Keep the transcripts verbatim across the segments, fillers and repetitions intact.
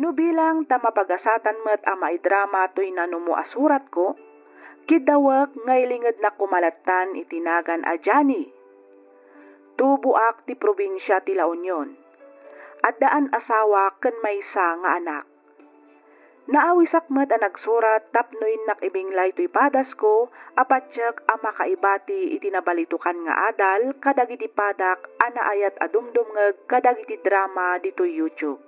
Bilang ta mapagasatan met a maidrama toy nanumo a suratko, kiddawek nga ilingednak koma lattan iti nagan a Johnny. Tuboak ti probinsia ti La Union. Addaan asawa ken maysa nga anak. Naawisak met a nagsurat tapno innak ibinglay toy padasko a patiek a makaibati iti nabalitokan nga adal kadagiti padak a naayat a dumdumngeg kadagiti drama ditoy YouTube.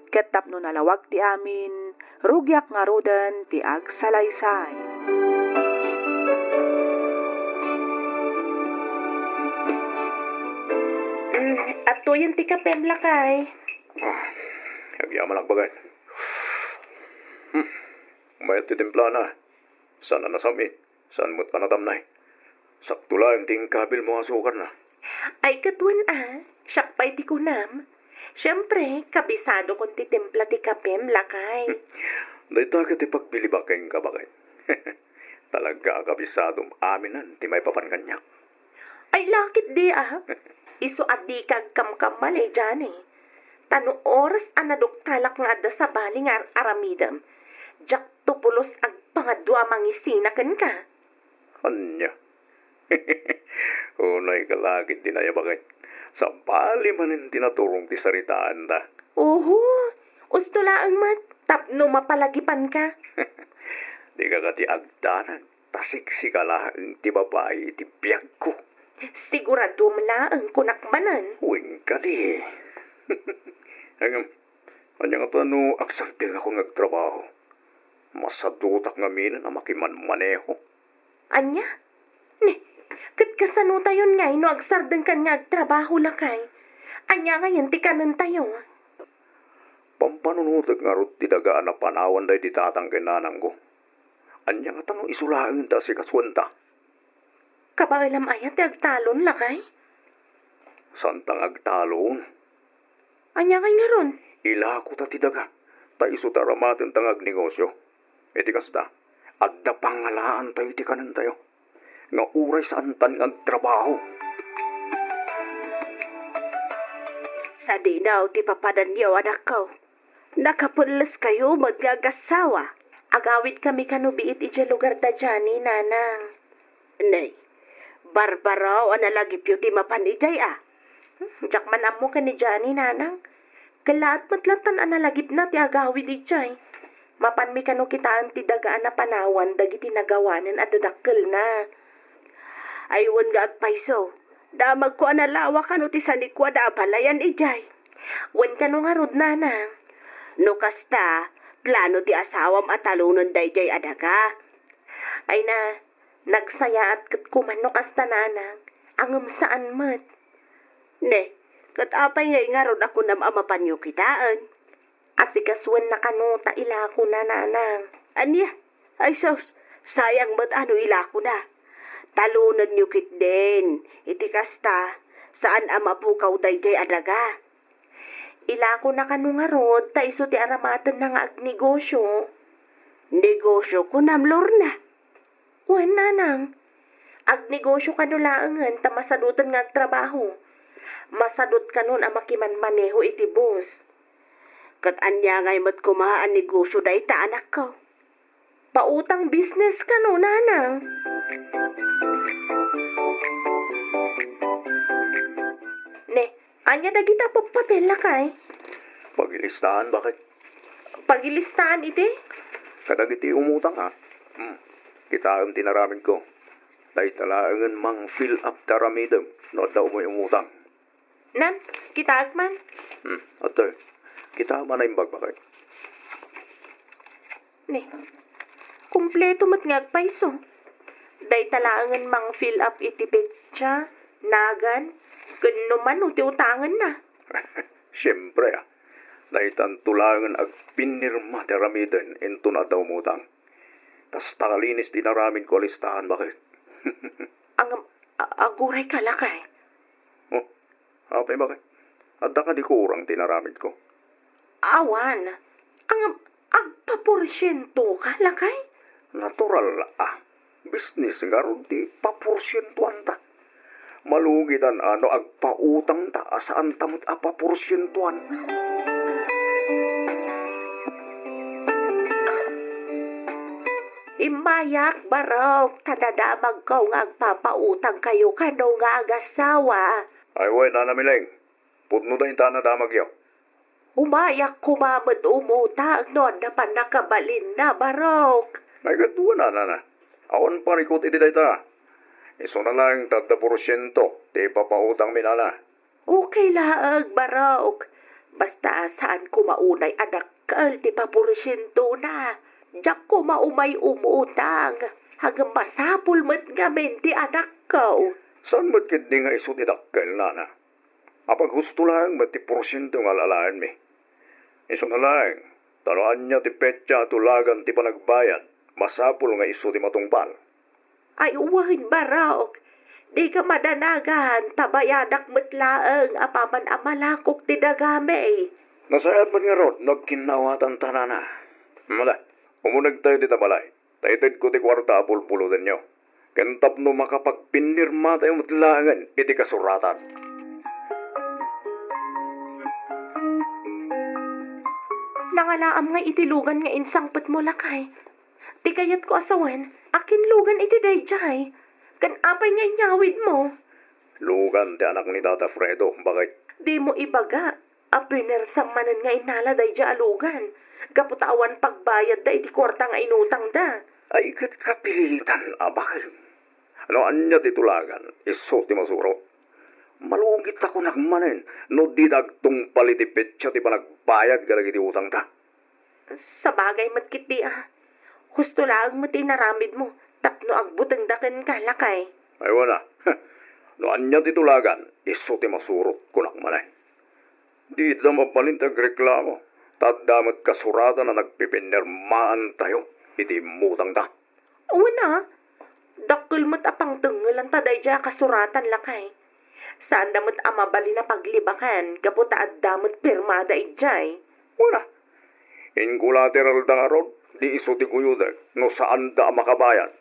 Ket tapno nalawag ti amin, rugiak ngaruden ti agsalaysay. Mm, adtoyen ti kapem, lakay. Ah, agyamanak, baket. Hmm, mayat ti timplana. Saan a nasam-it, saan met a natamnay. Sakto laeng ti inkabilmo nga asukarna. Ay, ket wen a, siak pay ti kunam. Siempre, kabisadokon ti timpla ti kapem, lakay. Dayta ket ti pagbilibak kenka, baket. Talaga a kabisadom aminen ti maipapan kaniak. Ay, lakit di, a. Isu a dika agkamkammalay, Johnny. Ta no oras a naduktalak nga adda sabali nga ar-aramidem, diakto pulos agpangadua a mangisina kenka. Ania? Unayka lakit di nayabangen. Sabali manen ti naturong ti saritaanta. Oho, usto laeng met, tapno mapalagipanka. Dika kadi agdanag. Ta siksika laeng ti babai iti biagko. Siguradom laeng, kunak manen. Wen kadi. Ngem, ania ngata no agsardengakon nga agtrabaho? Masadutak ngamin a makimanmaneho. Ania? Ne, ket kasanotayon ngay no agsardengkan nga agtrabaho, lakay? Ania ngayen ti kanentayo? Pampanunotek ngarud ti daga a napanawan daydi tatang ken nanangko. Ania ngata no isu laeng ti asikasuenta? Kabaelam aya ti agtalon, lakay? Saanta nga agtalon. Ania ngay ngarud? Ilakota ti daga, ta isu ti aramatenta nga agnegosio. Iti kasta, adda pangalaantayo iti kanentayo, nga uray saantan nga agtrabaho. Sadino ti papadanyo, anakko. Nakapelleskayo met nga agassawa. Agawidkami kano biit idiay lugar da Johnny, nanang. Nay, barbaro a nalagipyo ti mapan idiay a. Hmm, diak man ammo ken ni Johnny, nanang. Kellaat met lattan a nalagipna ti agawid idiay. Mapanmi kano kitaen ti daga a napanawan dagiti nagawanen a dadakkelna. Ay, wen nga agpayso, damagko a nalawa kano ti sanikuada a balayan idiay. Wen kano ngarud, nanang. No kasta, plano ti asawam a talonen daydiay a daga. Ay na, nagsayaat ket kuman no kasta, nanang, ngem saan met. Ne, ket apay ngay ngarud a kunam a mapanyo kitaen? Asikasuenna kano ta ilakona, nanang. Ania? Ay sus, sayang met a no ilakona. Talonenyo ketdin, iti kasta, saan a mapukaw daydiay a daga. Ilakona kano ngarud ta isu ti aramatenna nga agnegosio. Negosio kunam, Lorna? Wen, nanang. Agnegosio kano laengen ta masadoten nga agtrabaho. Masadot kanon a makimanmaneho iti bus. Ket ania ngay met koma a negosio dayta, anakko? Pautang business kano, nanang. Ne, ania dagita papel, lakay? Pagilistaan, baket. Pagilistaan iti? Kadagiti umutang, a. Hmm. Kitaem ti inaramidko. Dayta laengen mang-fill up ti aramidem no adda umay umutang. Nan, kitaek man. Hmm, adtoy. Kitaem a naimbag, baket. Ne, kompleto met nga agpayso. Dayta laengen mang-fill up iti petsa, nagan, ken no mano ti utangenna. Siempre, a. Daytanto laengen agpinirma ti aramiden inton adda umutang. Kasta a linis ti inaramidko a listaan, baket. Ang, a-, agurayka, lakay. Oh, apay, baket? Adda kadi kurang ti inaramidko? Awan. Ang, agpaporsientoka, lakay? Natural a. Business ngarud ti paporsientoanta. Malugitan a no agpautangta a saanta met a paporsientoan. Umayak, barok, ta nadamagko nga agpapautangkayo kano nga agasawa. Ay, wen, Nana Miling. Pudno dayta a nadamagyo. Umayak koma met umutang no adda pannakabalinna, barok. Ay, ket wen, Nana. Awan parikut iti dayta. Isuna laeng ta adda porsiento ti ipapautangmi, Nana. Okay laeng, barok. Basta saan koma unay a dakkel ti paporsientona. Diak koma umay umutang. Ngem masapul met ngamin ti anakko. Saan met ketdi nga isu ti dakkel, Nana? Apaghusto laeng met ti porsiento nga al-alaenmi. Isuna laeng, ta no ania ti petsa a tulagan ti panagbayad, masapul nga isu ti matungpal. Ay, wen, barok. Dika madanagan, ta bayadak met laeng apaman a malakok ti dagami. Nasayaat met ngarud no agkinnaawatan ta, Nana. Mala, umunegtayo dita balay. Ta itedko ti kuarta a bulbulodenyo. Ken tapno makapagpinnirmatayo met laengen iti kasuratan. Nangalaam nga iti lugan nga insangpetmo, lakay. Ti kayatko a sawen, akin lugan iti daydiay? Ken apay nga inyawidmo? Lugan ti anak ni Tata Fredo, bakit? Dimo ibaga a pinersam manen nga innala daydiay a lugan, gapu ta awan pagbayadda iti kuarta nga inutangda. Ay, ket kapilitan a bakit? No ania ti tulagan, isu ti masuro. Malugit ta kunak manen no dida agtungpal iti petsa ti panagbayad kadagiti utangda. Sabagay met ketdi a. Husto laeng met ti inaramidmo tapno agbutengda kenka, lakay. Ay, wen a. No ania ti tulagan, isu ti masurot, kunak manen. Dida mabalin ti agreklamo, ta adda met kasuratan a nagpipinirmaantayo iti immutangda. Wen a, dakkel met a pangtengngelanta daydiay a kasuratan, lakay. Saanda met a mabalin a paglibakan gapu ta adda met pirmada idiay. Wen a, inko la ti relda ngarud, di isu ti kuyodek no saanda a makabayad.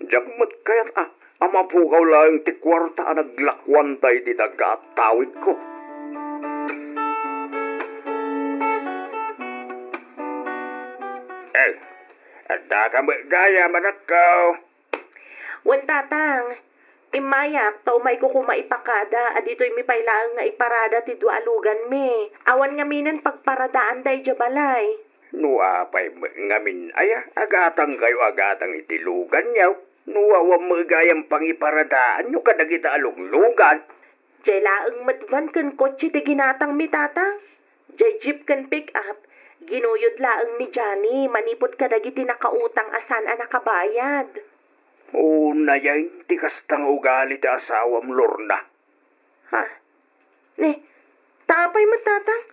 Diak met kayat a, a mapukaw laeng ti kuarta a naglakuanta iti daga a tawidko. Eh, adda ka met gayam, anakko? Wen, Tatang. Immayak, ta umayko koma ipakada a ditoymi pay laeng nga iparada ti dua a luganmi. Awan ngaminen pagparadaan daydiay balay. No apay met ngamin aya, agatangkayo a gatang iti luganyo. No awan met gayam pangiparadaanyo kadagita a luglugan. Diay laeng met van ken kotse ti ginatangmi, Tatang. Diay jeep ken pick-up, ginuyod laeng ni Johnny manipud kadagiti nakautang a saan a nakabayad. Unayen ti kasta nga ugali ti asawam, Lorna. Ha? Ni, ta apay met, Tatang?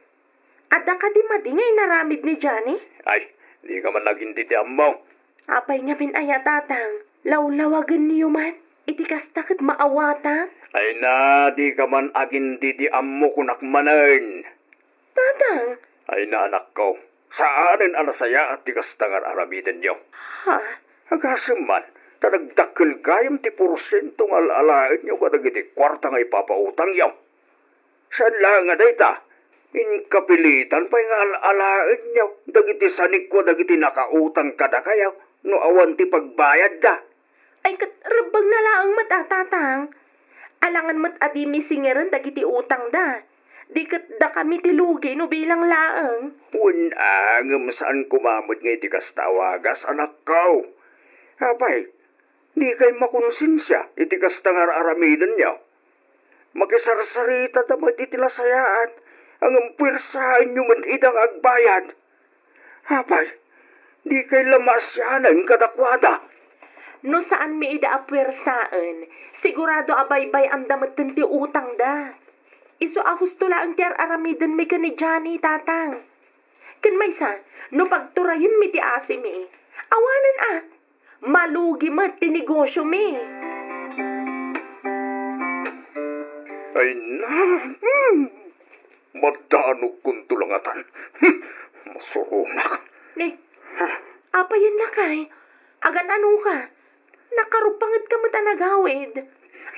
Adda kadi madi nga inaramid ni Johnny? Ay, dika man agin-idi ti ammo. Apay ngamin aya, Tatang? Lawlawagenyo man? Iti kasta ket maawatak? Ay na, dika man agin-idi ti ammo, kunak manen. Tatang! Ay na, anakko, saanen a nasayaat ti kasta nga ar-aramidenyo. Ha? Agasem man, ta nagdakkel gayam ti porsiento nga al-alaenyo kadagiti kuarta nga ipapautangyo. Saan laeng a dayta, inkapilitan pay nga al-alaenyo dagiti sanikko dagiti nakautang kadakayo no awan ti pagbayadda. Ay, ket rebbengna laeng met a, Tatang. Alangan met a dimi singeren dagiti utangda. Di ket dakami ti lugi no bilang laeng. Wen a, ngem saan koma met nga iti kasta a wagas, anakko. Apay, dikay makonsensia iti kasta nga ar-aramidenyo? Makisarsaritada met iti nasayaat, ngem puersaenyo met ida nga agbayad. Apay, dikay la maasianen kadakuada? No saanmi ida a puersaen, sigurado a baybay-anda metten ti utangda. Isu a husto laeng ti ar-aramidenmi ken ni Johnny, Tatang. Ken maysa, no pagturayenmi ti asimi, awanen a, malugi met ti negosiomi. Ay na, hmm. Madanog kunto langatan. Hmm, masuronak. Ni, apayen lakay? Agan-ano ka? Nakarupanget ka met a nagawid.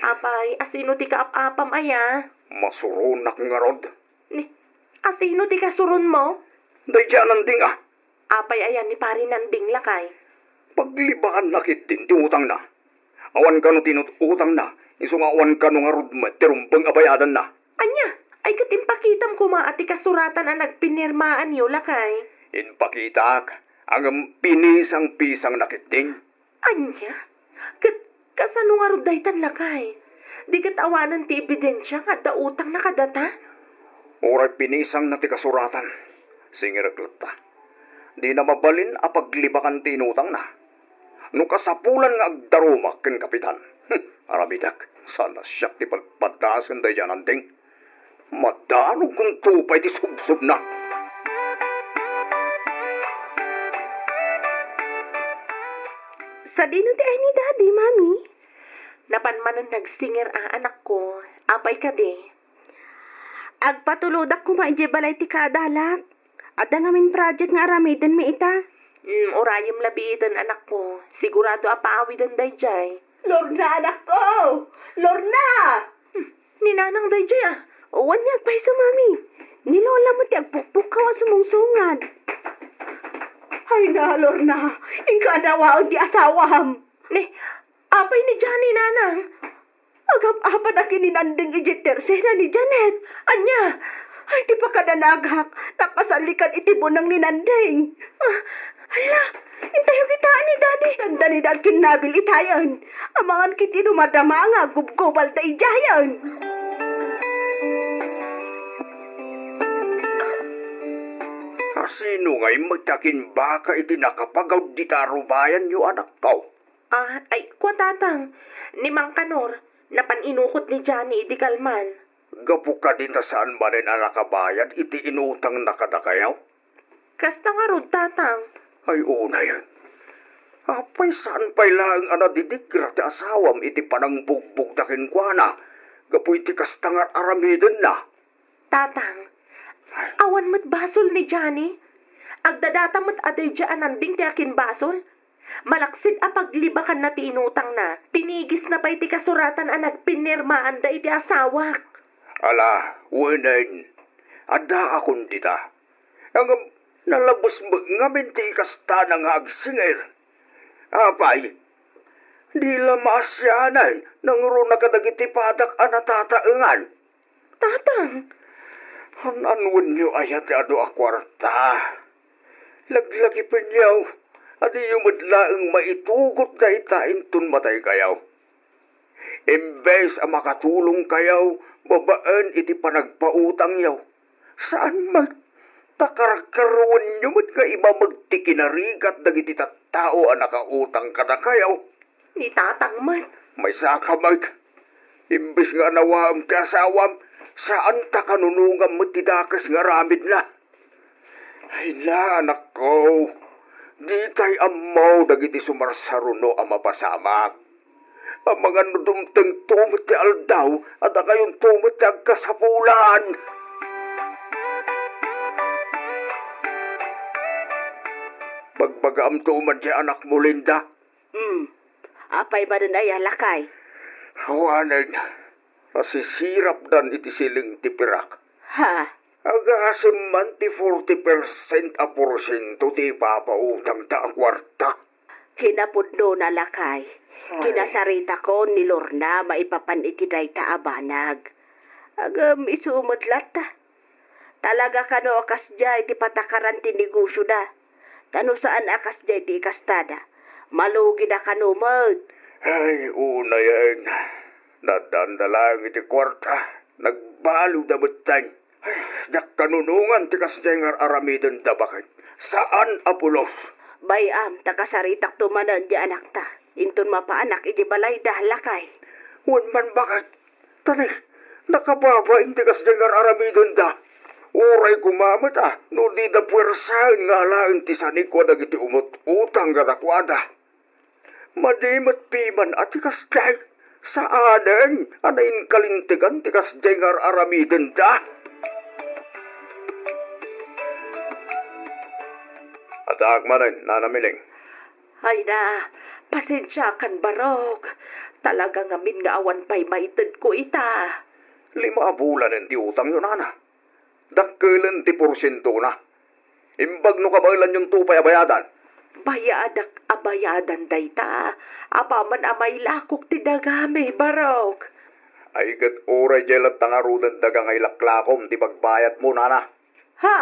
Apay, asino ti kaap-apam aya? Masuronak ngarud. Ni, asino ti kasuronmo? Daydiay a Nanding a. Apay aya ni Pari Nanding lakay? Paglibakanna ketdin ti utangna. Awan kano ti inut-utangna, isu nga awan kano ngarud met ti rumbeng a bayadanna. Ania? Ay ket impakitam koma a ti kasuratan a nagpinirmaanyo, lakay. Impakitak, ngem pinisang-pisangna ketdin. Ania? Ket kasano ngarud daytan, lakay? Di ket awanen ti ebidensia nga adda utangna kadata? Uray pinisangna ti kasuratan, singirek latta. Dina mabalin a paglibakan ti inutangna. No kasapulan nga agdarumak ken kapitan, hmm, aramidek, saan a siak ti padpadasen daydiay a nanding. Madanugento pay ti subsobna. Sadino ti ay ni Daddy, Mami? Napan manen nagsingir a anakko. Apay kadi? Agpatulodak koma idiay balay ti kaadalak. Adda ngamin project nga aramidenmi ita. Hmm, urayem labiiten, anakko. Sigurado a paawiden daydiay. Lorna, anakko! Lorna! Hmm, ni Nanang daydiay, a. Wen nga agpayso, Mami. Ni Lola met ti agpukpukkaw a sumungsungad. Ay na, Lorna, inka adawaen ti asawam. Ni, apay ni Johnny, Nanang? Agap-apadak ken ni Nanding idiay tersena ni Janet. Ania? Ay, ti pakadanagak, nakasallikan iti buneng ni Nanding. Ah, hala, intayo kitaen ni Daddy. Tagdanida agkinnabil itayen. Amangan ketdi no madama nga gubgubalda idiayen. Asino ngay met ti akinbaka iti nakapagawid dita a rubayanyo, anakko? Ah, ay, kua, Tatang, ni Mang Kanor, napan inukot ni Johnny idi kalman. Gapu kadi ta saan manen a nakabayad iti inutangna kadakayo? Kasta ngarud, Tatang. Ay, unayen. Apay, saan pay laeng a nadidigra ti asawam iti panangbugbogda kenkuana gapu iti kasta nga ar-aramidenna? Tatang, awan met basol ni Johnny. Agdadata met a daydiay a Nanding ti akinbasol. Malaksid a paglibakanna ti inutangna, tinigisna pay ti kasuratan a nagpinirmaanda iti asawak. Ala, wenen, addaakon dita. Ngem nalabes met ngamin ti ikastana nga agsingir. Apay, di la maasianan nangruna kadagiti padak a natataengan. Tatang! An-anwenyo aya ti adu a kuarta? Laglagipenyo, adiyo met laeng maitugot dayta inton mataykayo. Imbes a makatulongkayo babaen iti panagpautangyo, saan met ta karkaruenyo met nga imameg ti kinarigat dagiti tattao a nakautang kadakayo. Ni Tatang met. Maysaka met. Imbes nga anawaem ti asawam, saan ta kanunongam met ti dakes nga aramidna. Ay na, anakko, ditay ammo dagiti sumarsaruno a mapasamak. Amangan no dumtengto met ti aldaw, a dakayonto met ti agkasapulan. Bagbagaamto man ti anakmo, Linda. Hmm. Apay manen aya, lakay? Awanen, nasisirapdan iti siling ti pirak. Ha? Agasem man ti forty percent a porsiento ti ipapautangta a kuarta. Kinapudnona, lakay. Ay. Kinasaritakon ni Lorna maipapan iti dayta a banag. Ngem isu met latta. Talaga kano a kasdiay ti patakaran ti negosioda. Ta no saan a kasdiay ti ikastada, malugida kano met. Ay, unayen. Nadanda laeng iti kuarta. Nagbaliwda metten. Ay, diak kanunongan ti kasdiay nga ar-aramidenda, baket. Saan a pulos. Bay-am, ta kasaritakto manen ti anakta. Inton mapaanak iti balayda, lakay. Wen man, baket. Tani, nakababain ti kasdiay nga ar-aramidenda. Uray koma met a, no dida puersaen nga alaen ti sanikua dagiti umut-utang kadakuada. Madi met piman a ti kasdiay, saanen a nainkalintegan ti kasdiay nga ar-aramidenda. Addaak manen, Nana Miling. Ay na, pasensiakan, Barok. Talaga ngamin nga awan pay maitedko ita. Lima a bulanen ti utangyo, Nana. Dakkelen ti porsientona. Imbag no kabaelanyonto pay a bayadan. Bayadak a bayadan dayta, apaman a mailakok ti dagami, Barok. Ay, ket uray diay latta ngaruden daga nga ilaklakom ti pagbayadmo, nana. Ha?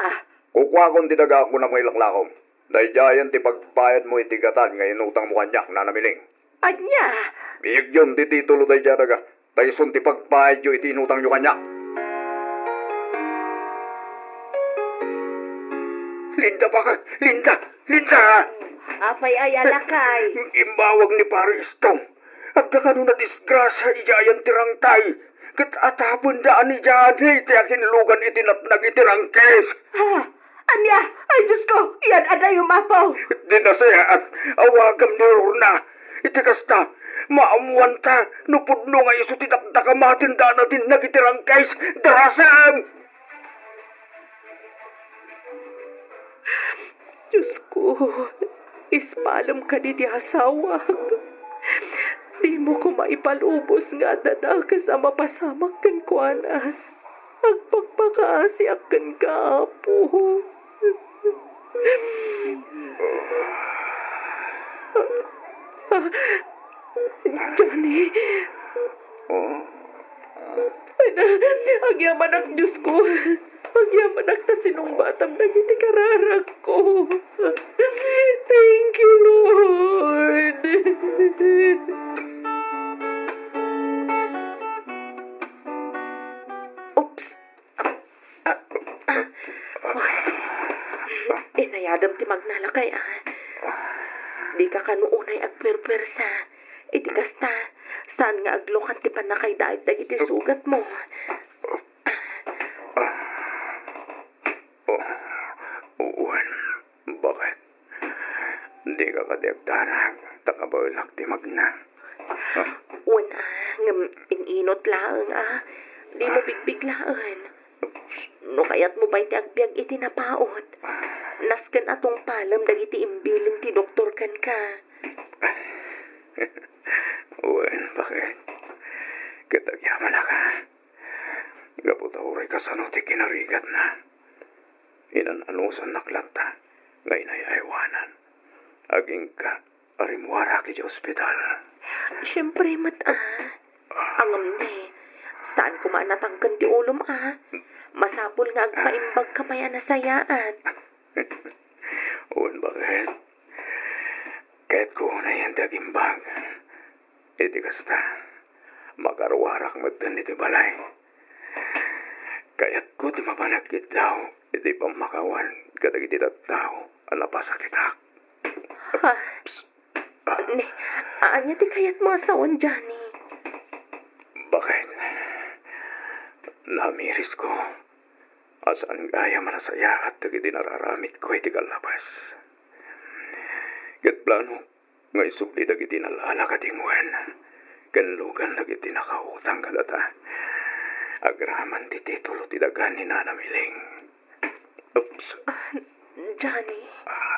Kukuakon ti daga a kunam nga ilaklakom. Daydiayen ti pagbayadmo iti gatad nga inutangmo kaniak, Nana Miling. Ania? Biyagyon ti titulo daydiay a daga, ta isun ti pagbayadyo iti inutangyo kaniak. Linda, bakit? Linda! Linda! Apay aya, lakay? Imbawag ni Pare Istong. Adda kano nadisgrasia idiay ayan ti rangtay. Ket atapenda a ni Johnny ti akinlugan iti natnag iti rangkes. Ha? Ania? Ay, Diosko, yan adayom, Apo. Di nasayaat, awagam ni Lorna. Iti kasta, maamuanta no pudno nga isu ti dakdakamaten daan a dinnag iti rangkes. Darasem! Diosko, ispalem kadi ti asawak. Dimo koma ipalubos nga adda dakes a mapasamak kenkuana. Agpakpakaasiak kenka, Apo. Johnny. Agyamanak, Diosko. Agyamanak ta sinungbatam dagiti kararagko. Thank you, Lord. Oops. Ah, ah, ah. Inayadem ti magna, lakay, a. Dika kano unay agpuerpuersa. Iti kasta, saan nga aglukat ti pannakaidaid dagiti sugatmo. Oh, wen, bakit? Dika kadi agdanag, ta kabaelak ti magna. Wen, a, ngem in-inot laeng, a. Dimo bigbiglaen. No kayatmo pay ti agbiag iti napaut, nasken a tungpalem dagiti imbilin ti doktor kenka. Wen, bakit? Ket agyamanak, a. Gapu ta uray kasano ti kinarigatna, inan-anusannak latta nga inay-aywanan. Agingga a rimmuarak idiay ospital. Siempre met, a. Ngem ne, saan koma a natangken ti ulom, a. Masapul nga agpaimbagka pay a nasayaat. Wen, bakit? Kayatko unayen ti agimbag. Iti kasta, makaruarak metten iti balay. Kayatko ti mapan agkiddaw iti pammakawan kadagiti tattao a napasakitak. Ha? Psst. Ah. Ne, ania ti kayatmo a sawen, Johnny? Bakit? Namirisko a saan gayam a nasayaat dagiti nararamidko iti kallabas. Ket planok nga isubli dagiti nal-ala kadingwen ken lugan dagiti nakautang kadata agraman ti titulo ti daga ni Nana Miling. Oops. Ah, Johnny. Ah,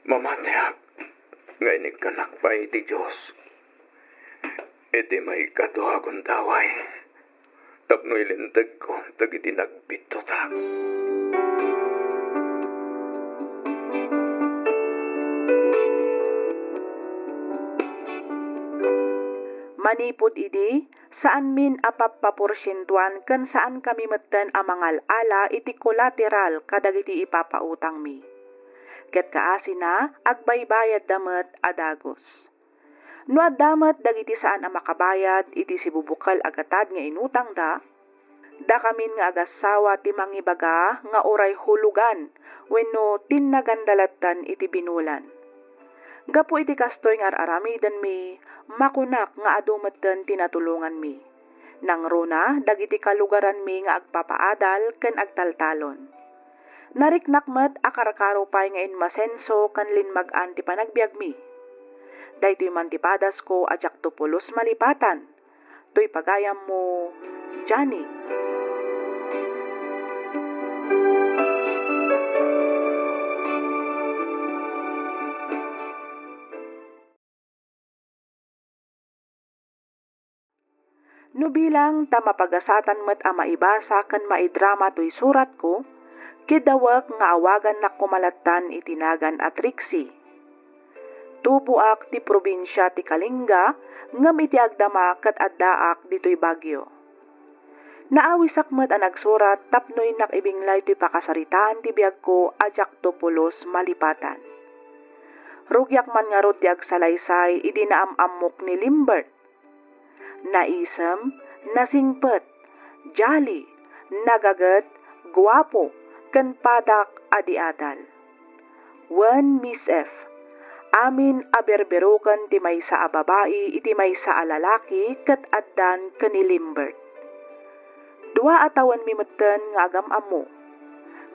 mamatiak nga inikkanak pay iti Dios iti maikadua a gundaway. Tapno ilintegko dagiti nagbittotak. Manipud idi, saanmin a pappaporsientuan ken saankami metten a mangal-ala iti kolateral kadagiti ipapautangmi. Ket kaasina, agbaybayadda met a dagus. No adda met dagiti saan a makabayad iti sibubukel a gatad nga inutangda, dakamin nga agassawa ti mangibaga nga uray hulogan wenno tinnaganda latten iti binulan. Gapu iti kastoy nga ar-aramidenmi, makunak nga adu metten ti natulonganmi. Nangruna dagiti kalugaranmi nga agpapaadal ken agtaltalon. Nariknak met a karkaro pay nga inmasenso ken limmag-an ti panagbiagmi. Daytoy man ti padasko a diakto pulos malipatan. Toy pagayammo, Johnny. No bilang ta mapagasatan met a maibasa ken maidrama toy suratko, Kidawek nga awagannak koma lattan iti nagan a Trixie. Tuboak ti probinsia ti Kalinga, ngem iti agdama ket addaak ditoy Baguio. Naawisak met a nagsurat tapno innak ibinglay toy pakasaritaan ti biagko a diakto pulos malipatan. Rugiak man ngarud ti agsalaysay idi naam-ammok ni Limbert. Naisem, nasingpet, jolly, nagaget, guapo, ken padak a di adal. Wen, Miss F, amin a berberoken ti maysa a babai iti maysa a lalaki ket addan ken ni Limbert. Dua a tawenmi metten nga agam-ammo.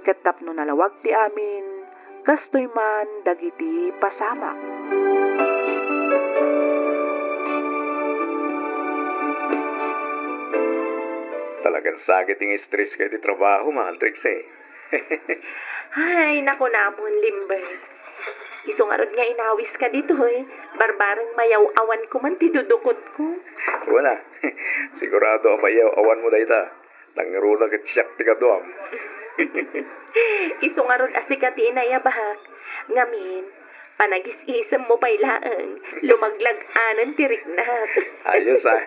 Ket tapno nalawag ti amin, kastoy man dagiti pasamak. Talagan sakit nga stress ka iti trabaho, Matrix, eh. Ay, nakunamon, Limber. Isu ngarud nga inawis ka ditoy, barbareng mayaw-awan ko man ti dudukot ko. Wala. Sigurado a mayaw-awan mo dayta. Nangruna ket siak ti kaduam. Isu ngarud a sika ti inayabak. Ngamin, panagis-isem mo pay laeng, lumaglag-anen ti riknak. Ayos, ah.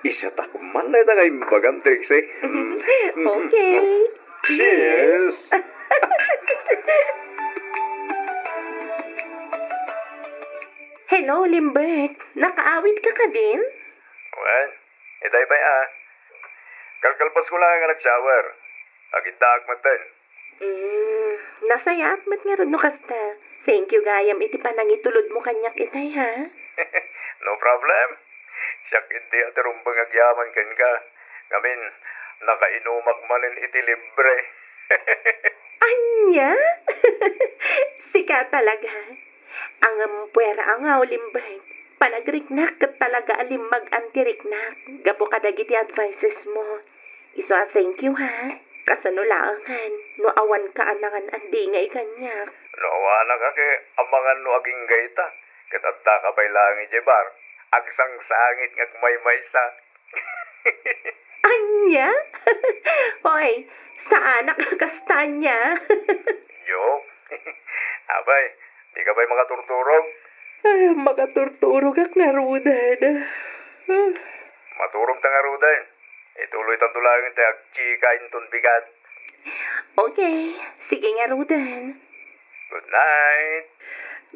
Isa ta man na ita nga imbagam, Trixie. Mm. Okay. Cheers! Hello, Limbert. Nakaawit ka kadin? Wen, itay pay a. Kalkalpas ko laeng nga nag-shower. Agiddaak metten. Mm, nasayaat met ngarud no kasta. Thank you gayam iti panangitulod mo kaniak itay, ha? No problem. Siak iti a ti rumbeng agyaman kenka. Ngamin, nakainumak manen iti libre. Ania? Sika talaga. Ngem puera a nga, Limbert. Panagriknak ket talaga a limmag-an ti riknak gapu kadagiti advices mo. Isu a thank you, ha? Kasano laengen no awan ka a nangan-andingay kaniak? No awanak a ket amangan no agingga ita, ket adda ka pay laeng idiay bar, agsangsangit nga agmaymaysa. Ania? Hoy, saanak a kasta ania. Joke. Apay, di ka pay makaturturog? Ay, makaturturogak ngaruden. Maturog ta ngaruden. Ituloytanto laeng ti agchika inton bigat. Okay, sige ngaruden. Good night.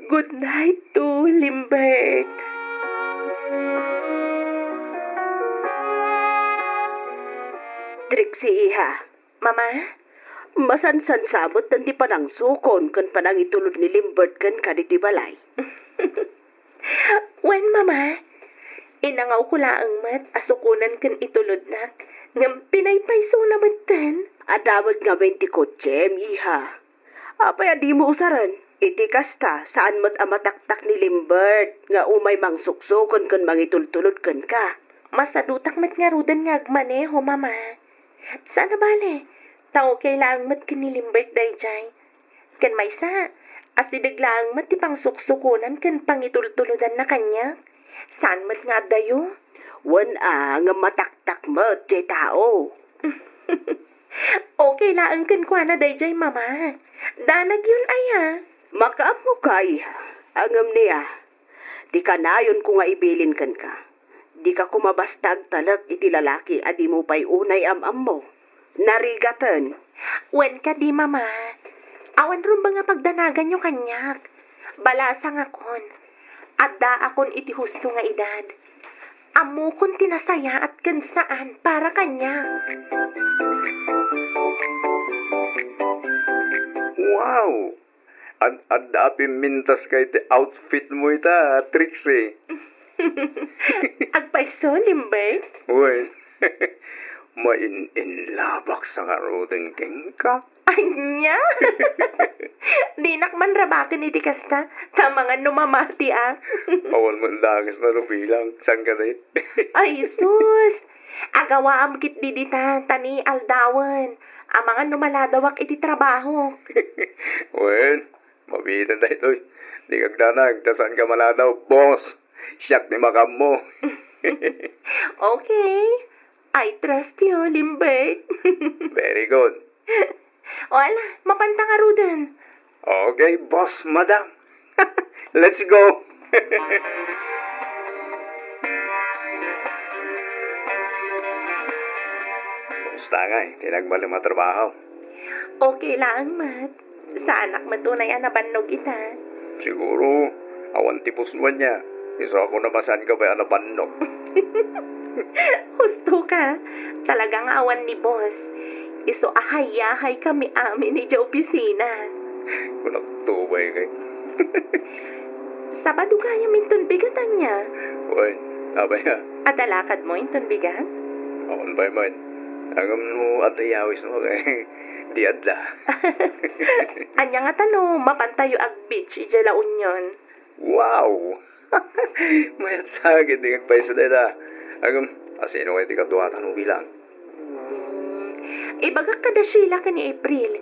Good night too, Limbert. Trixie, iha. Mama? Masansansa met ti panangsukon ken panangitulod ni Limbert kenka ditoy balay. Wen, Mama. Inangawko laeng met a sukonan ken itulodnak, ngem pinaypaysona metten. Adda met ngamin ti kotsem, iha. Apay a dimo usaren? Iti kasta, saan met a mataktak ni Limbert nga umay mangsuksukon ken mangitultulod kenka. Masadutak met ngaruden nga agmaneho, Mama. Saan a bale, ta okay laeng met ken ni Limbert daydiay. Ken maysa, asideg laeng met ti pangsuksukonan ken pangitultulodanna kaniak. Saan met nga addayo? Wen a, ngem mataktak met diay tao. Okay laeng kenkuana daydiay, Mama. Danagyon aya. Makaammoka, iha. Ngem ni a, ti kanayonko nga ibilin kenka, dika koma basta agtalek iti lalaki a dimo pay unay am-ammo. Narigaten. Wen kadi, Mama. Awan rumbeng a pagdanaganyo kaniak. Balasangakon. Addaakon iti husto nga edad. Ammokon ti nasayaat ken saan para kaniak. Wow! Ad-adda a pimmintas ka iti outfit mo ita, Trixie. Agpayso, Limbert? Wen, main-inlabak sa ngaruden kenka. Ania? Dinak man rabaken iti kasta, ta amangan no mamati a. Awan man dakes na rubilang, saan ka dayta? Ay, sus! Agawaam ketdi dita, ta ni aldawen. Amangan no maladawak iti trabaho. Wen, mabiitan daytoy. Dika agdanag, ta saan ka maladaw, boss. Siak ti makaammo. Okay. I trust you, Limbert. Very good. O ala, mapanta ngaruden. Okay, boss, madam. Let's go. Kumusta ngay ti nagbalin a trabaho? Okay laeng met. Saanak met unay a nabannog ita. Siguro, awan ti pusnoan niya. Isu a kunam a saan ka pay a nabannog. Husto ka. Talaga nga awan ni boss. Isu a hayahay kami amin idiay opisina. Kunakto pay kay. Sabado gayam inton bigat ania. Wen, apay a? Adda lakadmo inton bigat? Awan pay met. Ngem no adda yawismo kay di adda. Ania ngata no mapantayo ag-beach idiay La Union? Wow! Mayat sa akin ti agpayso dayta. Ngem, asino ngay ti kaduata no bilang? Hmm, ibagak kada Sheila ken ni April.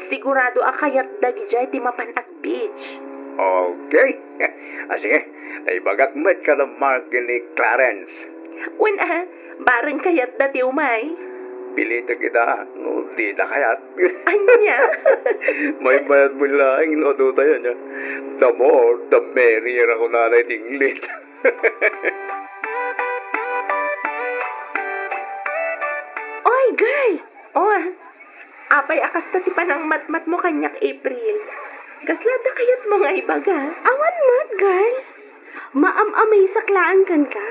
Sigurado a kayatda idiay ti mapan ag-beach. Okay. Ah, sige. Ta ibagak met kada Mark ken ni Clarence. Wen a, bareng kayatda ti umay. Pilitek ita no dida kayat. Ania? Maymayat met laeng no adu tayo nia. The more, the merrier a kunana iti English. Oy, girl! Oh, apay a kasta ti panangmatmatmo kaniak, April? Kasla adda kayatmo nga ibaga? Awan met, girl. Maam-amazak laeng kenka.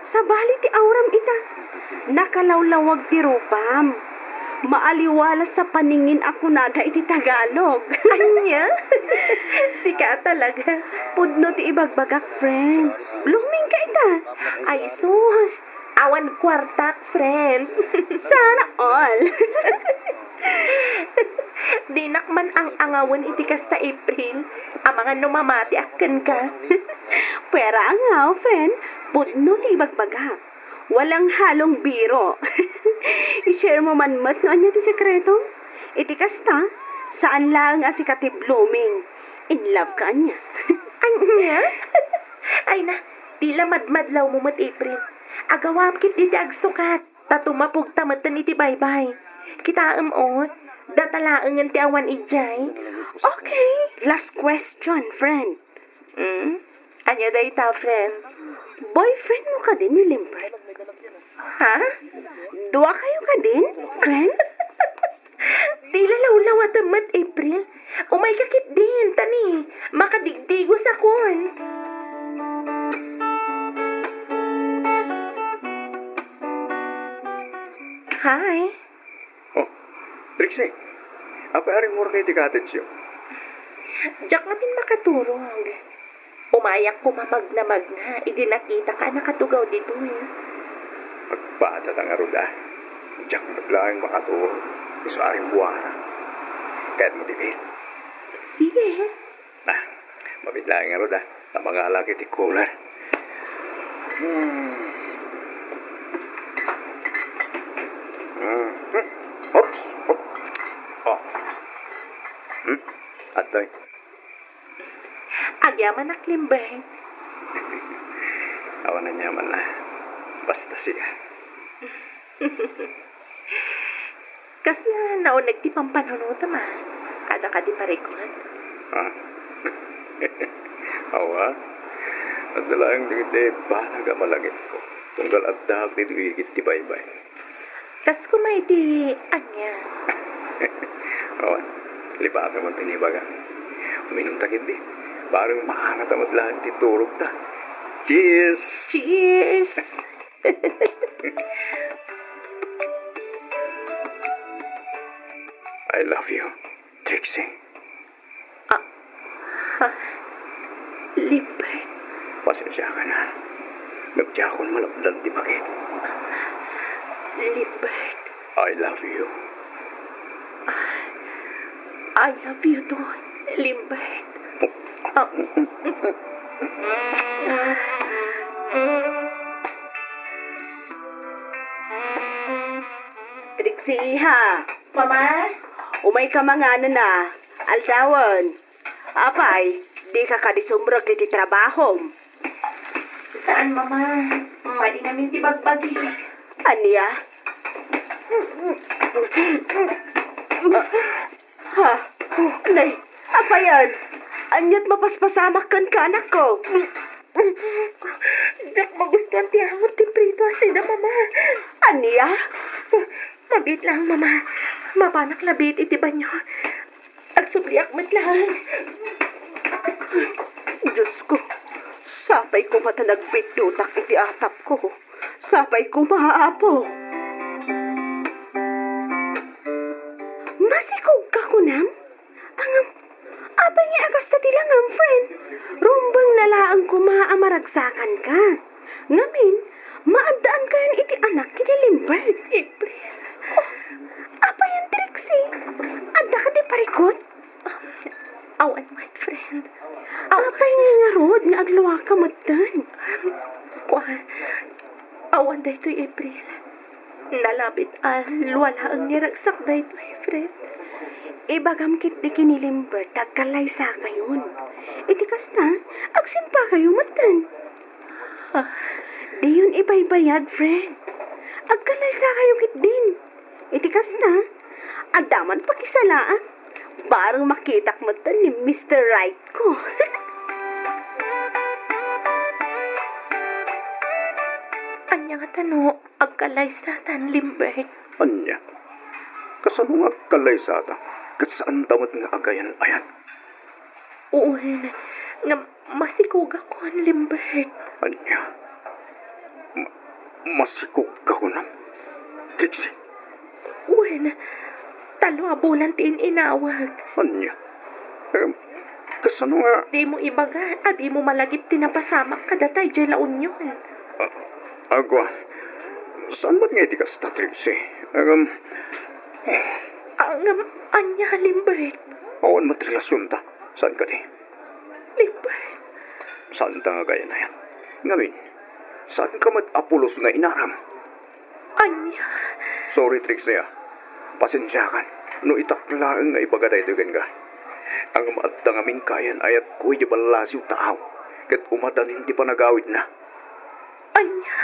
Sabali ti auram ita. Nakalawlawag ti rupam. Maaliwalas a paningin a kunada iti Tagalog. Ania? Sika talaga. Pudno ti ibagbagak, friend. Blooming ka ita. Ay, sus. Awan kuartak, friend. Sana all. Dinak man ang-angawen iti kasta, April. Amangan no mamatiak kenka. Puera angaw, friend. Pudno ti ibagbagak. Walang halong biro. I-share mo man met no ania ti sekreto. Iti kasta, saan laeng a sika ti blooming. In love ka ania? Ania? Ay na, dila madmadlawmo met, April. Agawam ketdi ti agsukat. Ta tumapogta metten iti baybay. Kitaem, oh, data laengen ti awan idiay. Okay, last question, friend. Hmm? Ania dayta, friend? Boyfriend mo kadi ni Limbert? Ha? Dua kayo kadin, friend? Dila lawlawatem met, April. Umayka ketdin, ta ni, makadigdigos akon. Hi. Oh, Trixie, apay a rimmuarka iti cottage-yo? Diak ngamin makaturog. Umayak koma magna-magna idi nakitak a nakatugaw ditoy. Agpadatangarud a. Diak met laeng makaturog. Isu a rimmuarak. Kayatmo ti bill? Sige. Ah, mabiit laeng ngarud a. Ta mangalak iti cooler. Hmm. Hmm. Oops. Oops. Oh. Hmm? Adtoy. Agyamanak, Limbert. Awan aniamanna. Basta sika. Kasla nauneg ti pampanunotem a. Adda kadi parikut? Ha? Awan. Adda laeng dagiti banag a malagipko. Tunggal addaak ditoy igid ti baybay. Kas koma iti ania? Awan, lipatem ti naibaga. Uminumta ketdi. Bareng maangat met laeng ti turogta. Cheers! Cheers! I love you, Trixie. Ah, ha, Limbert. Pasensiakan a. Nagdiakon malapdan ti bagik. Limbert. I love you. I love you too, Limbert. Ah. Trixie, iha. Mama? Umayka manganen a. Aldawen. Apay, dika kadi sumrek iti trabahom? Saan, Mama. Madi ngamin ti bagbagi. Ania? Ha? Nay, apayan? Ania't mapaspasamak kenka, anakko? Diak magustuan ti angot ti prito a sida, Mama. Ania? Mabiit laeng, Mama. Mapanak la biit iti banio. Agsubliak met laeng. Diosko, sapay koma ta nagbitdotak iti atapko. Sapay koma, Apo. Masikogka, kunam? Angam, apay nga kasta ti langam, friend? Rumbengna laeng koma a maragsakanka. Ngamin, maaddaankayon iti anak ken ni Lambert. April. Oh, apayan, Trixie? Adda kadi parikut? Awan met, friend. Aw- Apay nga ngarud nga agluaka metten? Kuan, awan daytoy, April. Nalabit a lua laeng ni ragsak daytoy, friend. Ibagam ketdi ken ni Lambert ta agkallaysakayon. Iti kasta, agsimpakayo metten. Ah. Diyon ibaybayad, friend. Agkallaysakayo ketdin. Iti kasta, adda man pakisalaak. Bareng makitak metten ni Mister Right ko. Ania ngata no agkallaysatan, Lambert? Ania? Kasano nga agkallaysata? Ket saanta met nga agayan-ayat? Wen, nga masikogakon, Lambert. Ania? Ma-, masikogka kunam, Trixie? Wen, tallo a bulan ti in-inawag. Ania? Em, kasano nga? Dimo ibaga a dimo malagip ti napasamak kadata idiay La Union. A-, agwa, saan met nga iti kasta, Trixie? Em, Angam, ania, Lambert? Awan met relasionta. Saan kadi? Lambert. Saanta nga agayan-ayat. Ngamin, saanka met a pulos nga inaram? Ania? Sorry, Trixie, a. Pasensiakan no itak laeng nga ibaga daytoy kenka. Angam, adda ngamin kaayan-ayatko idiay ballasiw ta aw, ket umadanin ti panagawidna. Ania?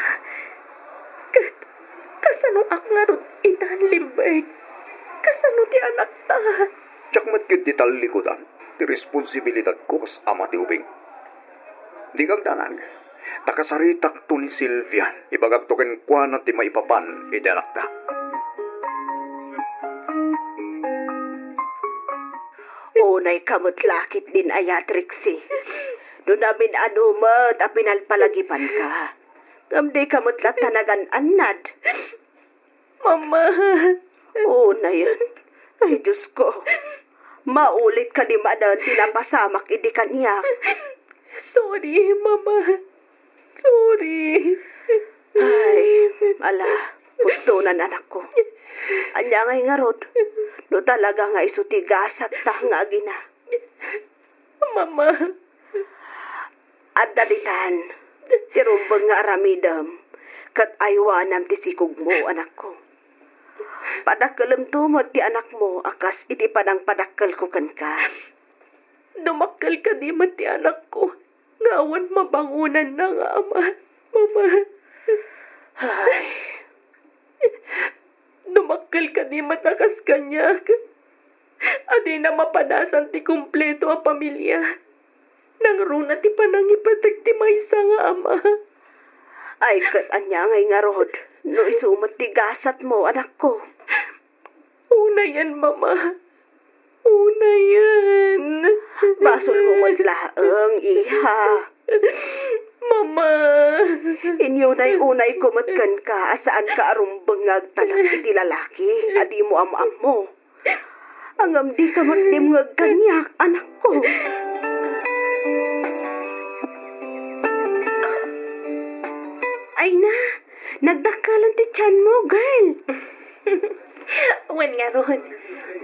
Ket kasanoak ngarud itan, Lambert? Kasano ti anakta? Diak met ketdi tallikudan ti responsibilidadko kas ama ti ubing. Dika agdanag, ta kasaritakto ni Silvia, ibagakto kenkuana ti maipapan iti anakta. Unayka met la ketdin aya, Trixie? No namin-ano met a pinalpalagipanka, ngem dika met latta nagan-annad. Mama. Unayen. Ay, Diosko. Maulit kadi manen ti napasamak idi kaniak? Sorry, Mama. Sorry. Ay, ala, hustonan, anakko. Ania ngay ngarud, no talaga nga isu ti gasatta nga agina? Mama. Adda ditan ti rumbeng nga aramidem ket aywanam ti sikogmo, anakko. Padakkelemto met ti anakmo a kas iti panangpadakkelko kenka. Dumakkel kadi met ti anakko nga awan mabangonanna nga ama, Mama? Ay. Dumakkel kadi met a kas kaniak a dina mapadasan ti kompleto a pamilia. Nangruna ti panangipatek ti maysa nga ama. Ay, ket ania ngay ngarud no isu met ti gasatmo, anakko? Unayen, Mama. Unayen. Basolmo met laeng, iha. Mama. Inyunay-unayko met kenka a saanka a rumbeng nga agtalek iti lalaki a dimo am-ammo. Ngem dika met dimngeg kaniak, anakko. Ay na, nagdakkelan ti tianmo, girl. Wen ngarud,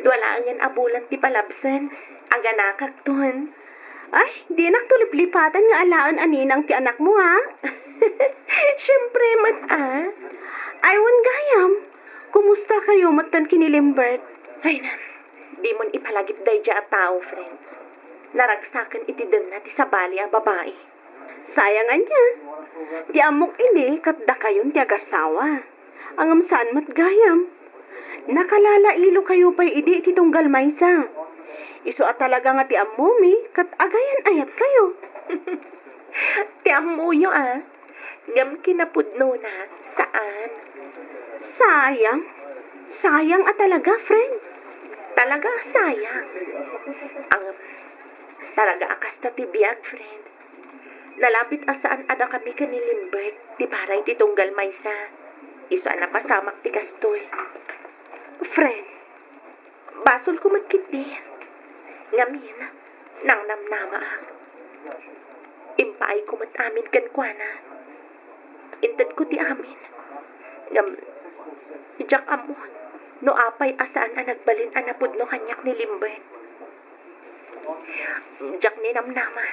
dua laengen a bulan ti palabsen, aganakakton. Ay, dinakto liplipatan nga alaen a ninang ti anakmo, ha? Siempre met, a. Ay, wen gayam, kumustakayo metten ken ni Lambert? Ay na, dimon ipalagip daydiay a tao, friend. Naragsaken iti denna ti sabali a babai. Sayang ania, ti ammok idi ket dakayon ti agasawa. Ngem saan met gayam. Nakalalailo kayo pay idi iti tunggal maysa. Isu a talaga nga ti ammomi ket agayan-ayat kayo. Ti ammoyo a, ngem kinapudnona, saan. Sayang. Sayang a talaga, friend. Talaga a sayang. Ang, talaga a kasta ti biag, friend. Nalabit a saan a dakami ken ni Limbert ti para iti tunggal maysa. Isu a napasamak ti kastoy. Friend, basolko met ketdi. Ngamin, nangnamnamaak. Impaayko met amin kenkuana. Intedko ti amin. Ngem, diak ammo no apay a saan a nagbalin a napudno kaniak ni Limbert. Diak ninamnama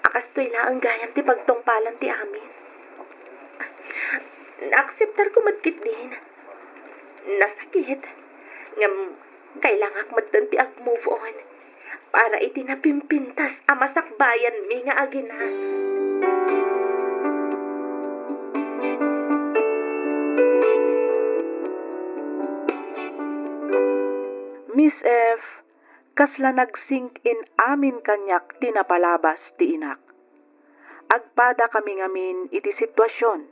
a kastoy laeng gayam ti pagtungpalan ti amin. Naakseptarko met ketdin. Nasakit. Ngem, kailangak metten ti ag-move on para iti napimpintas a masakbayanmi nga agina. Miss F, kasla nag-sink in amin kaniak ti napalabas ti inak. Agpadakami ngamin iti situasion.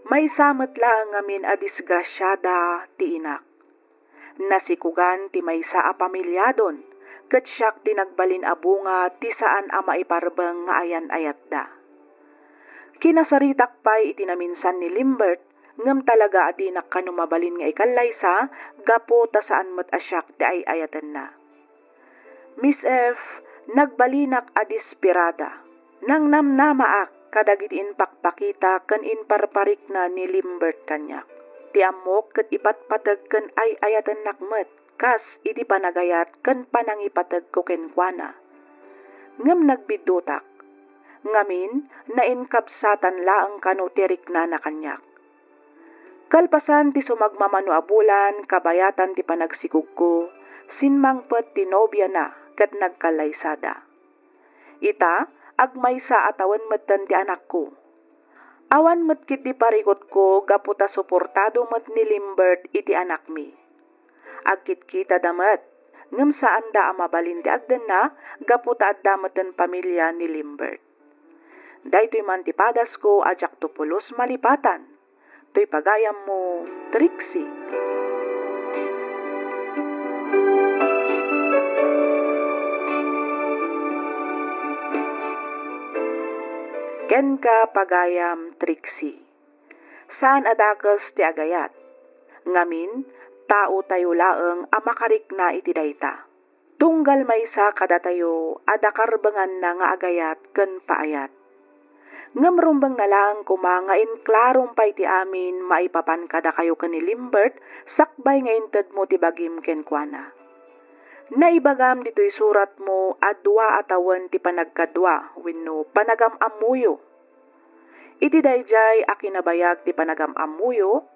Maysa met laeng ngamin a disgrasiada ti inak. Nasikugan ti maysa a pamiliadon, ket siak ti nagbalin a bunga ti saan a maiparbeng nga ayan-ayatda. Kinasaritak pay iti naminsan ni Limbert, ngem talaga a dinak kano mabalin nga ikallaysa gapu ta saan met a siak ti ay-ayatenna. Miss F, nagbalinak a desperada. Nangnamnamaak kadagiti impakpakita ken imparparikna ni Limbert kaniak. Ti ammok ket ipatpateg ken ay-ayatennak met kas iti panagayat ken panangipategko kenkuana. Ngem nagbiddutak. Ngamin, nainkabsatan laeng kano ti riknana kaniak. Kalpasan ti sumagmamano a bulan, kabayatan ti panagsikogko, simmangpet ti nobiana ket nagkallaysada. Ita, agmaysa a tawen metten ti anakko. Awan met ketdi parikutko gapu ta suportado met ni Limbert iti anakmi. Agkitkitada met, ngem saanda a mabalin ti agdenna gapu ta adda metten pamilia ni Limbert. Daytoy man ti padasko a diakto pulos malipatan. Toy pagayammo, Trixie. Kenka, pagayam Trixie. Saan a dakes ti agayat. Ngamin, taotayo laeng a makarikna iti dayta. Tunggal maysa kadatayo a dakarbenganna nga agayat ken paayat. Ngem rumbengna laeng koma nga inklarom pay ti amin maipapan kadakayo ken ni Limbert sakbay nga intedmo ti bagim kenkuana. Naibagam ditoy suratmo a dua a tawen ti panagkadua wenno panagam-ammoyo. Iti daydiay a kinabayag ti panagam-ammoyo,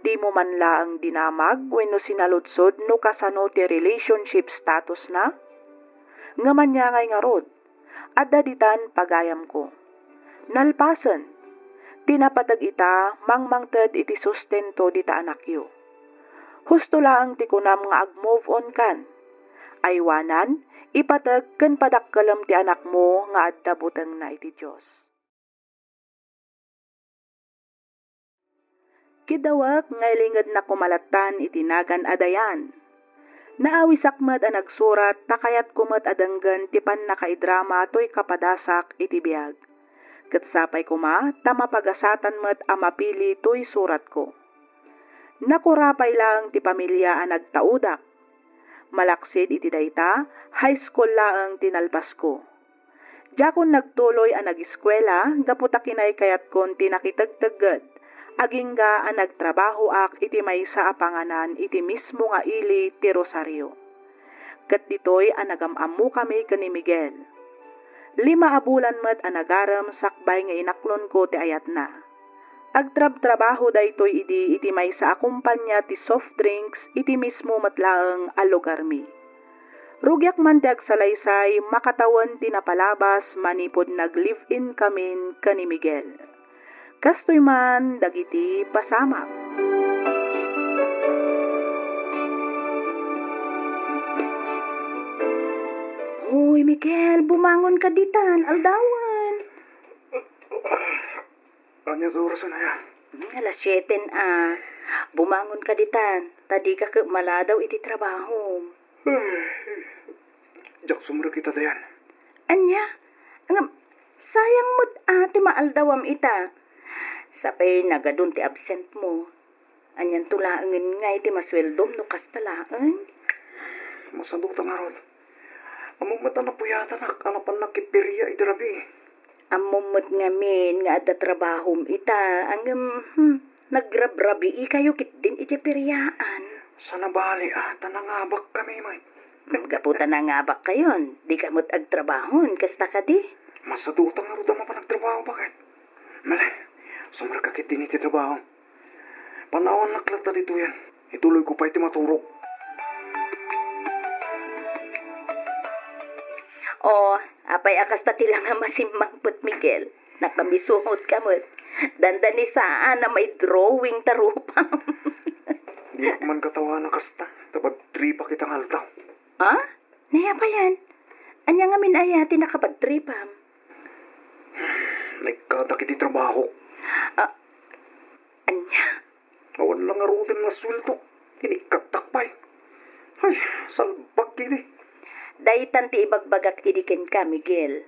dimo man laeng dinamag wenno sinaludsod no kasano ti relationship statusna? Ngem ania ngay ngarud, adda ditan pagayamko. Nalpasen, ti napateg ita mangmangted iti sustento dita anakyo. Husto laeng ti kunam nga ag-move on kan. Aywanan, ipateg ken padakkelem ti anakmo nga adda butengna iti Dios. Kiddawek nga ilingednak koma lattan iti nagan a Dayan. Naawisak met a nagsurat ta kayatko met a denggen ti pannakaidrama toy kapadasak iti biag. Ket sapay koma ta mapagasatan met a mapili toy suratko. Nakura pay laeng ti pamilia a nagtaudak. Malaksid iti dayta, high school laeng ti nalpasko. Diakon nagtuloy a nageskuela gapu ta kinaykayatkon ti nakitegtegged, agingga a nagtrabahoak iti maysa a panganan iti mismo nga ili ti Rosario. Ket ditoy a nagam-ammokami ken ni Miguel. Lima a bulan met a nagarem sakbay nga inaklonko ti ayatna. Agtrabtrabaho daytoy idi iti maysa a kompania ti soft drinks iti mismo met laeng a lugarmi. Rugiak man ti agsalaysay makatawen ti napalabas manipud nag-live-in kamin ken ni Miguel. Kastoy man dagiti pasamak. Miguel, bumangon ka ditan, aldawan. Ania ti orasen aya? Hmm, alas siete a. Bumangon ka ditan, ta dika ket maladaw iti trabahom. Ay, diak sumrekita dayan. Ania? Ngem, sayang met a ti maaldawam ita. Sapay nagadun ti absent mo. Anianto laengen ngay ti masueldom no kasta laeng? Masaduta ngarud. Ammom met a napuyatanak a napannak iti feria iti rabii. Ammom met ngamin nga adda trabahom ita, ngem, hmm, nagrabrabii kayo ketdin iti feriaan. Saan a bali a, ta nangabak kami met. Hmm, gapu ta nangabak kayon, dika met agtrabahon, kasta kadi? Masaduta ngarud a mapan agtrabaho, baket. Mali, sumrekka ketdin iti trabaho. Panawannak latta ditoyen. Ituloyko pay ti maturog. O, apay a kasta ti langa masimmangpet, Miguel? Nakamisuot ka met. Dandanisaan a may drawing ta rupam. Diak man katawanak kasta, ta bad tripak ita nga aldaw. Ha? Ni apayan? Ania ngamin aya ti nakabadtripam? Naikkatak iti trabahok. Ah, ania? Awan la ngaruden nga sueldo. Inikkattak pay. Ay, salbag idi. Daytan ti ibagbagak idi kenka, Miguel.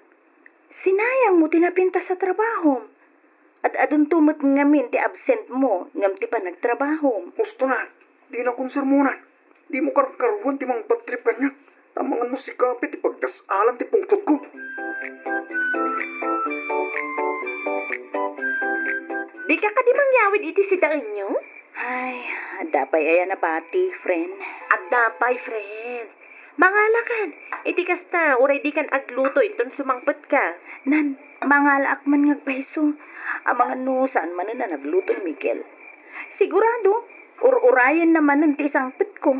Sinayang mo ti napintas a trabahom. Ad-adunto met ngamin ti absent mo ngem ti panagtrabahom. Husto na. Dinakon sermonan. Dimo karkaruan ti mangpadtrip kaniak. Ta amangan no sika pay ti pagdas-alan ti pungtodko. Dika kadi mangyawid iti sidaenyo? Ay, adda pay aya nabati, friend. Adda pay, friend. Mangalakan. Iti kasta, uray dikan agluto inton sumangpetka. Nan, mangalaak man nga agpayso. Amangan no saan manen a nagluto ni Miguel. Sigurado, ur-urayenna manen ti isangpetko.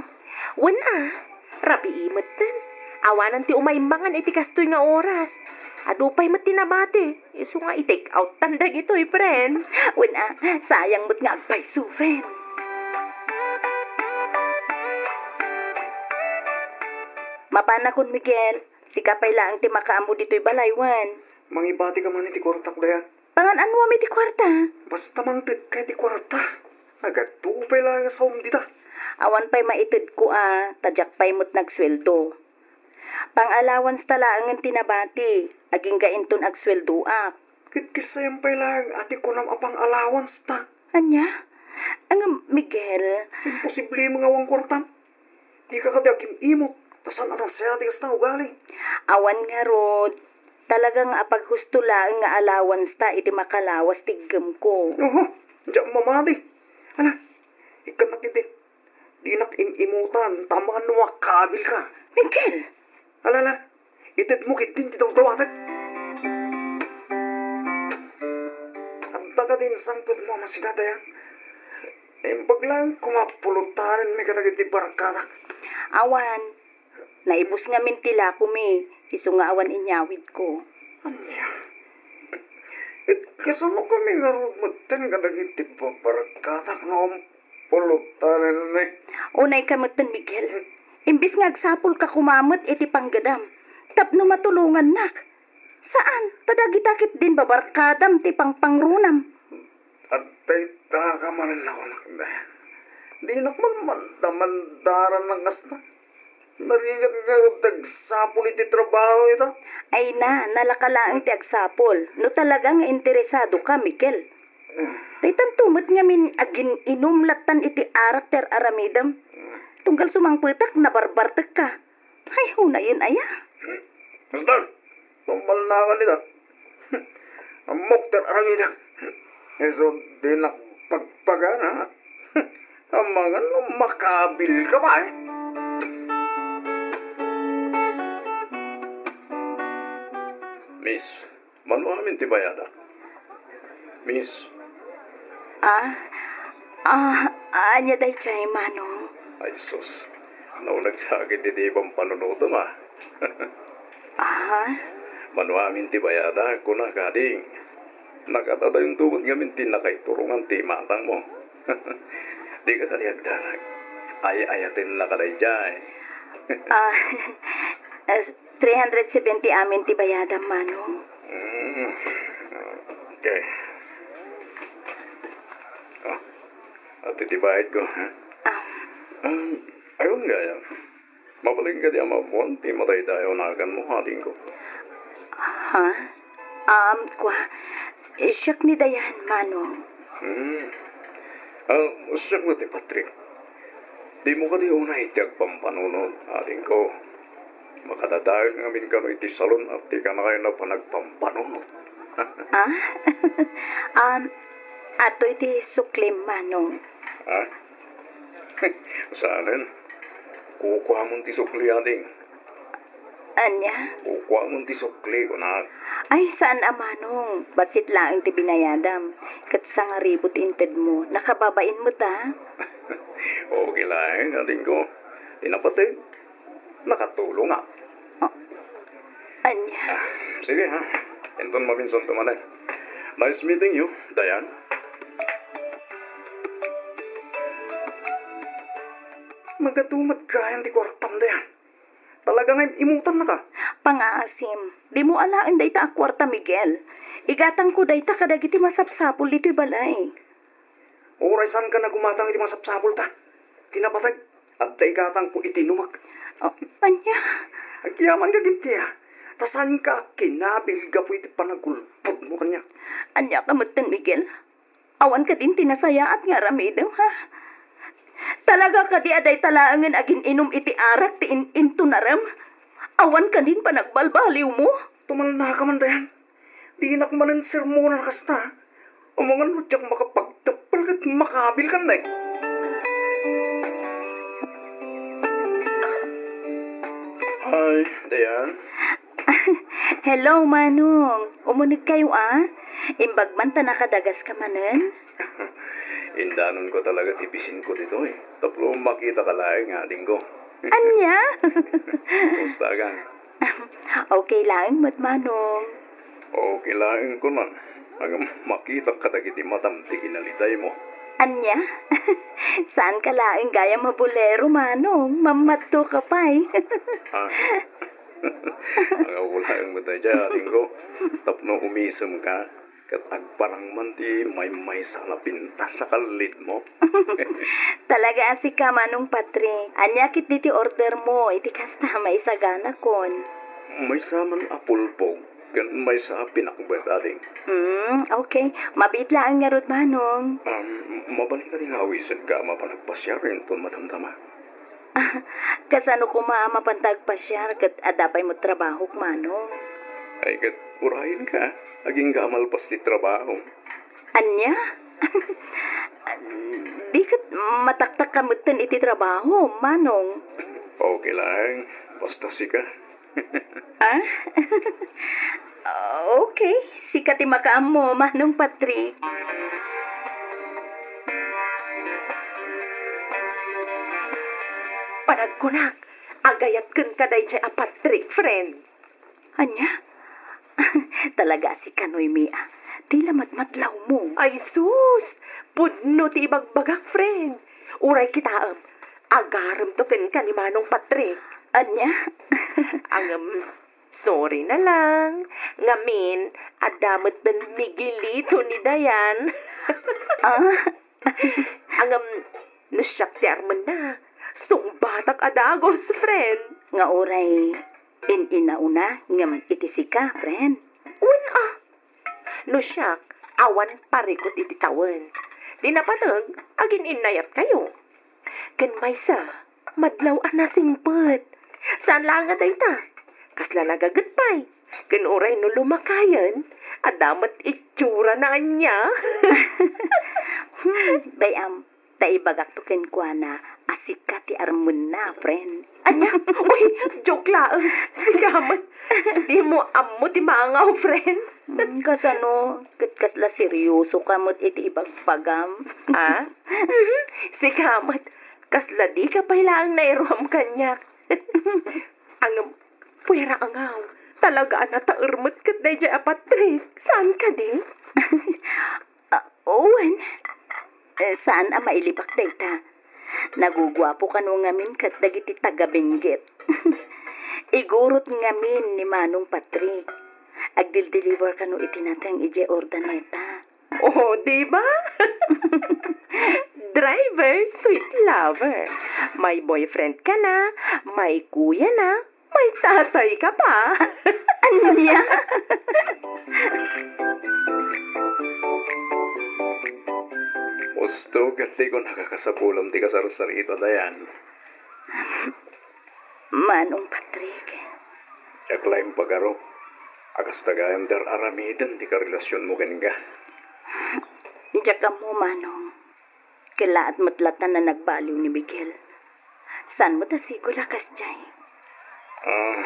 Wen a, rabii metten. Awanan ti umay mangan iti kastoy nga oras. Adu pay met ti nabati. Isu nga i-take out tan dagitoy, friend. Wen a, sayang met nga agpayso, friend. Mapanakon, Miguel. Sika pay laeng ti makaammo ditoy balay, wen. Mangibati ka man iti kuartak dayan. Pangan-anuam iti kuarta? Basta mangted ka iti kuarta. Nagadu pay laeng a saom dita. Awan pay maitedko a, ta diak pay met nagsueldo. Pang-allowance ta laengen ti nabati, agingga inton agsueldoak. Ket kisayam pay laeng a ti kunam a pang-allowance ta. Ania? Ngem, Miguel. Imposible nga awan kuartam. Dika kadi agim-imot, ta saan a nasayaat ti kasta nga ugali. Awan ngarud, talaga nga apaghusto laeng nga allowance ta iti makalawas ti iggemko. Oho, diak mamati. Ala, ikkannak iti. Dinak im-imutan, ta amangan no makabil ka. Miguel! Ala, ala, itedmo ketdin ti dawdawatek. Adda kadi insangpetmo a masidadayan? Imbag laeng koma pulutanenmi kadagiti barkadak. Awan, naibus ngamin ti lakomi, isu nga awan inyawidko. Ania? Ket kasano kami ngarud metten kadagiti barkadak no pulutanenmi? Unay ka metten, Miguel. Imbes nga agsapulka koma met iti panggadam, tapno matulongannak. Saan, ta dagita ketdin babarkadam ti pangpangrunam. Adda ita ka manen a kunak dayan. Dinak man manda-mandaran a kasta. Narigat ngarud ti agsapul iti trabaho ita. Ay na, nalaka laeng ti agsapul. No talaga nga interesado ka, Miguel. Daytanto met ngamin agin-inum lattan iti arak ti ar-aramidem. Tunggal sumangpetak, nabarbartekka. Ay, unayen aya? Basta, pammalnakan ita. Ammok ti ar-aramidem. Isu dinak pagpagana. Amangan no makabil ka pay. Miss, mano amin ti bayadak? Miss. Ah, ah, ania daydiay, Manong? Ay, sus. Nauneg sakit iti ibang panunutom, ah. Ah? Mano amin ti bayadak, kuna, kading. Nakadadayon to met ngamin ti nakaiturongan ti imatangmo. Dika kadi agdarag. Ay-ayatennak daydiay. Ah, as-, Three hundred seventy amin ti bayadam, Manong. Mm. Okay. Ah, ati ti bayad ko, ha? Ah. Um, ayun gaya. Mabalin ka di a mapuan ti mataydayaw naganmo, adingko. Ha? Um, kwa, eh, siak ni Dayan, Manong. Hmm. Ah, siak met ni Patrick. Dimo kadi unay ti agpampanunot, adingko. Makadadael ngamin kano iti salon a ti kanakayna panagpampanunot. Ah? Um, atoy ti suklim, Manong. Ha? Saanen? Kukuamon ti sukli, ading. Ania? Kukuamon ti sukli, kunak. Ay, saan a, Manong. Bassit laeng ti binayadam. Ket sangaribut intedmo. Nakababain met, a. Okay laeng, adingko. Ti napateg, nakatulongak. Oh. Ania? Ah, sige, ha. Inton maminsanto manen. Nice meeting you, Dayan. Nagatumet kayan ti kuartam, Dayan. Talaga nga im-, imutannaka. Pangaasim, dimo alaen dayta a kuarta, Miguel. Igatangko dayta kadagiti masapsapul ditoy balay. Uray saanka nga gumatang iti masapsapulta. Ti napateg, adda igatangko iti inumek. Oh, ania? Agyamanka ketdi, a. Ta saanka kinabil gapu iti panagulpodmo kaniak. Ania ka metten, Miguel? Awan kadin ti nasayaat nga aramidem, ha? Talaga kadi a dayta laengen agin-inum iti arak ti in-, intunarem? Awan kadin panagbalbaliwmo? Tumalnaka man, Dayan. Dinak manen sermonan a kasta. Amangan no diak makapagteppel ket makabil ken, eh. Hi, Dayan. Hello, Manong. Umunegkayo, a? Imbag man ta nakadagaska manen? Indanonko talaga ti bisinko ditoy tapno makitaka laeng nga adingko. Ania? Kumusta ka? Okay laeng met, Manong. Okay laeng kunan. Ngem makitak kadagiti matam ti kinalitaymo. Ania? Saanka laeng gayam a bolero, Manong. Mammadtoka pay. Ah. Angawulaeng met daydiay, adingko, tapno umisemka, ket agparang man ti maymaysa a napintas a kallitmo. Talaga a sika, Manong Patrick. Ania ketdi ti ordermo iti kasta a maisaganakon? Maysa man a pulpog ken maysa a pinakbet, ading. Hmm, okay. Mabiit laeng ngarud, Manong. Um, mabalin kadi nga awisenka a mapan agpasiar inton madamdama? Kasano koma a mapanta agpasiar ket adda pay met trabahok, Manong? Ay, ket urayenka, agingga a malpas ti trabaho. Ania? Di ket mataktakka metten iti trabaho, Manong. Okay laeng, basta sika. Ah? Okay, sika ti makaammo, Manong Patrick. Panagkunak, agayat kenka daydiay a Patrick, friend. Ania? Talaga a sika, Noemi, a. Ti la matmatlawmo. Ay sus! Pudno ti ibagbagak, friend. Uray kitaem, agaremto kenka ni Manong Patrick. Ania? Ngem, sorry na lang. Ngamin, adda met den Miguelito ni Dayan. Ah? Ngem, no siak ti armenna, sungbatak a dagus, friend. Nga uray in-inauna ngem iti sika, friend? Wen a. No siak, awan parikut iti tawen. Di napateg, agin-innayatkayo. Ken maysa, madlaw a nasingpet. Saan laeng a dayta. Kasla nagaget pay. Ken uray no lumakayen, adda met itsura na ania. Hmm, bay-am, ta ibagakto kenkuana a sika ti armenna, friend. Ania? Uy, joke laeng. Sika met. Dimo ammo ti mangaw, friend. Hmm, kasano? Ket kasla seryoso ka met iti ibagbagam. Ah? Mhm. Sika met. Kasla dika pay laeng nairuam kaniak. Ngem, puera a ngaw. Talaga a nataer met ket daydiay a Patrick. Saan kadi? Ah, wen. Eh, saan a mailibak dayta. Naguguapo kano ngamin ket dagiti taga-Benguet. Igurot ngamin ni Manong Patrick. Agdildeliver kano iti nateng idiay Urdaneta. Oh, di ba? Driver, sweet lover. May boyfriend ka na, may kuya na, may tatay ka pa. Ania? Husto ket diko nakakasapulem ti kasarsarita, Dayan. Manong Patrick. Diak laeng pagaro a kasta gayam ti ar-aramiden ti karelasionmo kenka. Diak ammo, Manong. Kellaat met latta a nagbaliw ni Miguel. Saan met a sigud a kasdiay? Ah,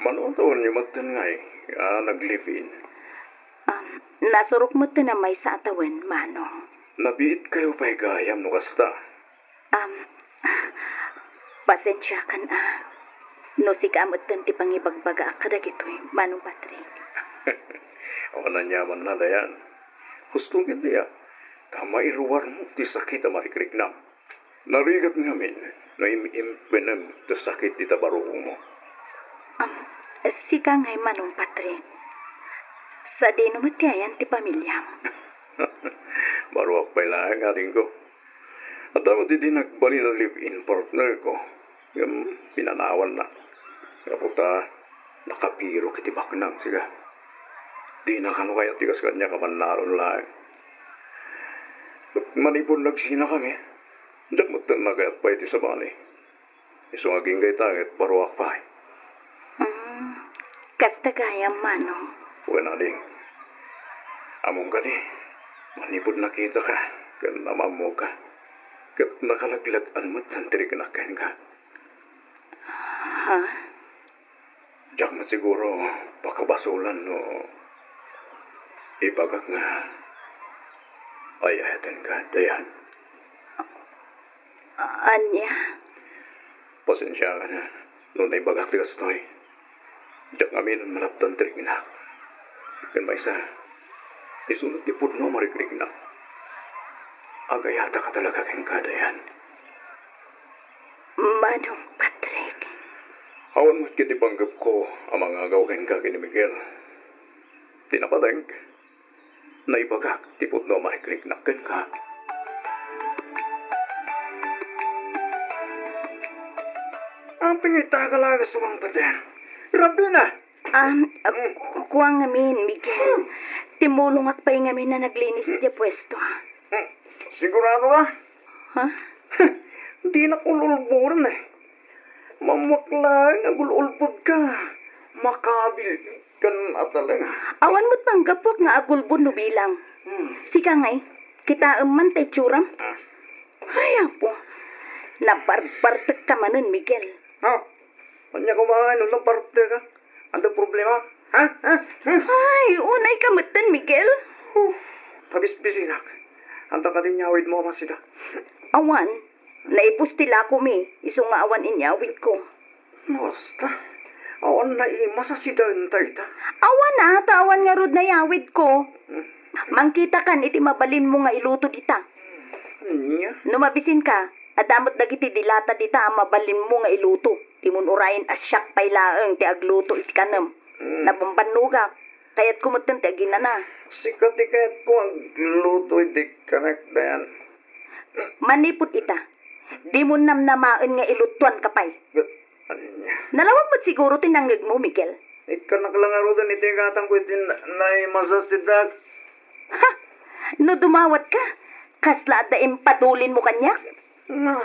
mano a tawenyo metten ngay a nag-live-in? Um, nasurok metten a maysa a tawen, Manong. Nabiitkayo pay gayam no kasta. Um, pasensiakan a. No sika metten ti pangibagbagaak kadagitoy, Manong Patrick. Awan aniamanna, Dayan. Husto ketdi a, ta mairuarmo ti sakit a marikriknam. Narigat ngamin no im-impenem ti sakit dita barukongmo. Um, sika ngay, Manong Patrick. Sadino met ti ayan ti pamiliam? Baruak pay laeng, adingko. Adda met idi nagbalin a live-in partner ko, ngem pinanawanna. Gapu ta nakapirok iti baknang, sika. Dina kano kayat ti kas kaniak a mannalon laeng. Ket manipud nagsinakami, diak metten nagayat pay iti sabali. Isu nga agingga ita ket baruak pay. Mm, kasta gayam, Manong. Wen, ading. Ammom kadi, manipud nakitaka ken namammoka, ket nakalaglag-an metten ti riknak kenka. Ha? Diak met siguro pakabasolan no ibagak nga ay-ayatenka, Dayan. Ania? Pasensiakan a no naibagak ti kastoy. Diak ngamin a malapdan ti riknak. Ken maysa, isu met ti pudno a marikriknak. Agayataka talaga kenka, Dayan. Manong Patrick. Awan met ketdi panggepko a mangagaw kenka ken ni Miguel. Ti napateg, naibagak ti pudno a marikriknak kenka. Apay nga ita ka laeng a sumangpet? Rabbina! Um, ah, ku-, kua ngamin, Miguel. Timulongak pay ngamin a naglinis idiay puesto. Hmm, sigurado ka? Ha? Dinak ul-ulboden, eh. Mammuak laeng a gul-ulbodka. Makabil ken ataleng. Awan met panggapuak nga agulbod no bilang. Hmm. Sika ngay, kitaem man ta itsuram. Ah. Ay, apo. Nabarbartekka manen, Miguel. Ha? Ania koma no nabartek ka? Adda problema? Ha? Ha? Ha? Ay, unayka metten, Miguel. Huh, kabisbisinak. Adda kadi inyawidmo a masida? Awan. Naipus ti lakomi, isu nga awan inyawidko. Basta, awan naimas a sidaen dayta. Awan a, ta awan ngarud nayawidko. Hmm. Mangkitakan iti mabalinmo nga iluto dita. Ania? No mabisinka, adda met dagiti dilata dita a mabalinmo nga iluto. Dimon urayen a siak pay laeng ti agluto iti kanem. Hmm. Nabambannogak. Kayatko metten ti aginana. Sika ti kayatko agluto iti kanek, Dayan. Manipud ita, dimon namnamaen nga iluttuanka pay. Ania? Nalawag met siguro ti nangngegmo, Miguel. Ikkanak la ngaruden iti gatangko iti na-, naimas a sidaek. Ha? No dumawatka, kasla adda impadulinmo kaniak? Na,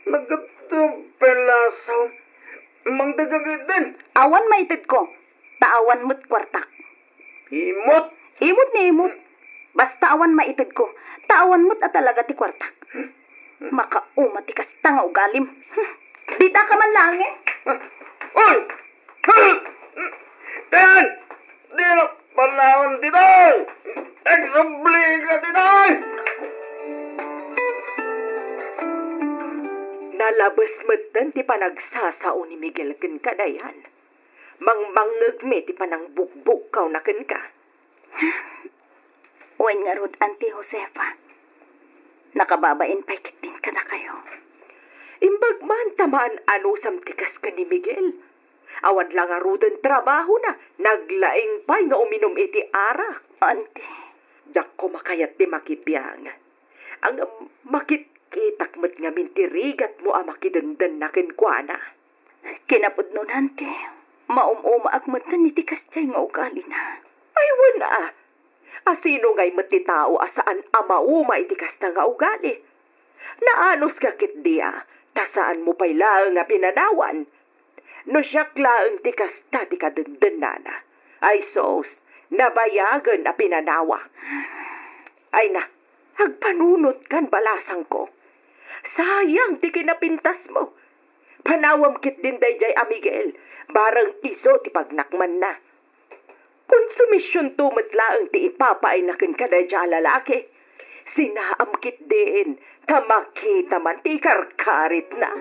naggaddep pay lasaw. Mangdagagiden. Awan maitedko, ta awan met kuartak. Imot! Imot ni imot. Basta awan maitedko, ta awan met a talaga ti kuartak. Makauma ti kasta nga ugalim. Hmm. Ditaka man laeng. Oy! Ten! Dinak panawan ditoy! Agsubli ka ditoy! Nalabes metten ti panagsasao ni Miguel kenka, Dayan. Mangmangngegmi ti panangbugbugkawna kenka. Wen ngarud, Auntie Josefa, nakababain pay ketdin kadakayo. Imbag man ta maan-anusam ti kas ken ni Miguel. Awan la ngaruden trabahona, naglaing pay nga uminum iti arak. Auntie. Diak koma kayat ti makibiang. Ngem makitkitak met ngamin ti rigatmo a makidendenna kenkuana. Kinapudnon, Auntie, maum-umaak metten iti kasdiay nga ugalina. Ay, wen a. A sino ngay met ti tao a saan a mauma iti kasta nga ugali? Naanus nga ketdi a, ta saanmo pay laeng a pinanawan. No siak laeng ti kasta ti kadendennana, ay sus, nabayagen a pinanawa. Ay na, agpanunotkan balasangko. Sayang ti kinapintasmo. Panawam ketdin daydiay a Miguel, bareng isu ti pagnakmanna. Konsumisionto met laeng ti ipapaayna kenka daydiay a lalaki. Sinaam ketdin ta makita man ti ikarkaritna.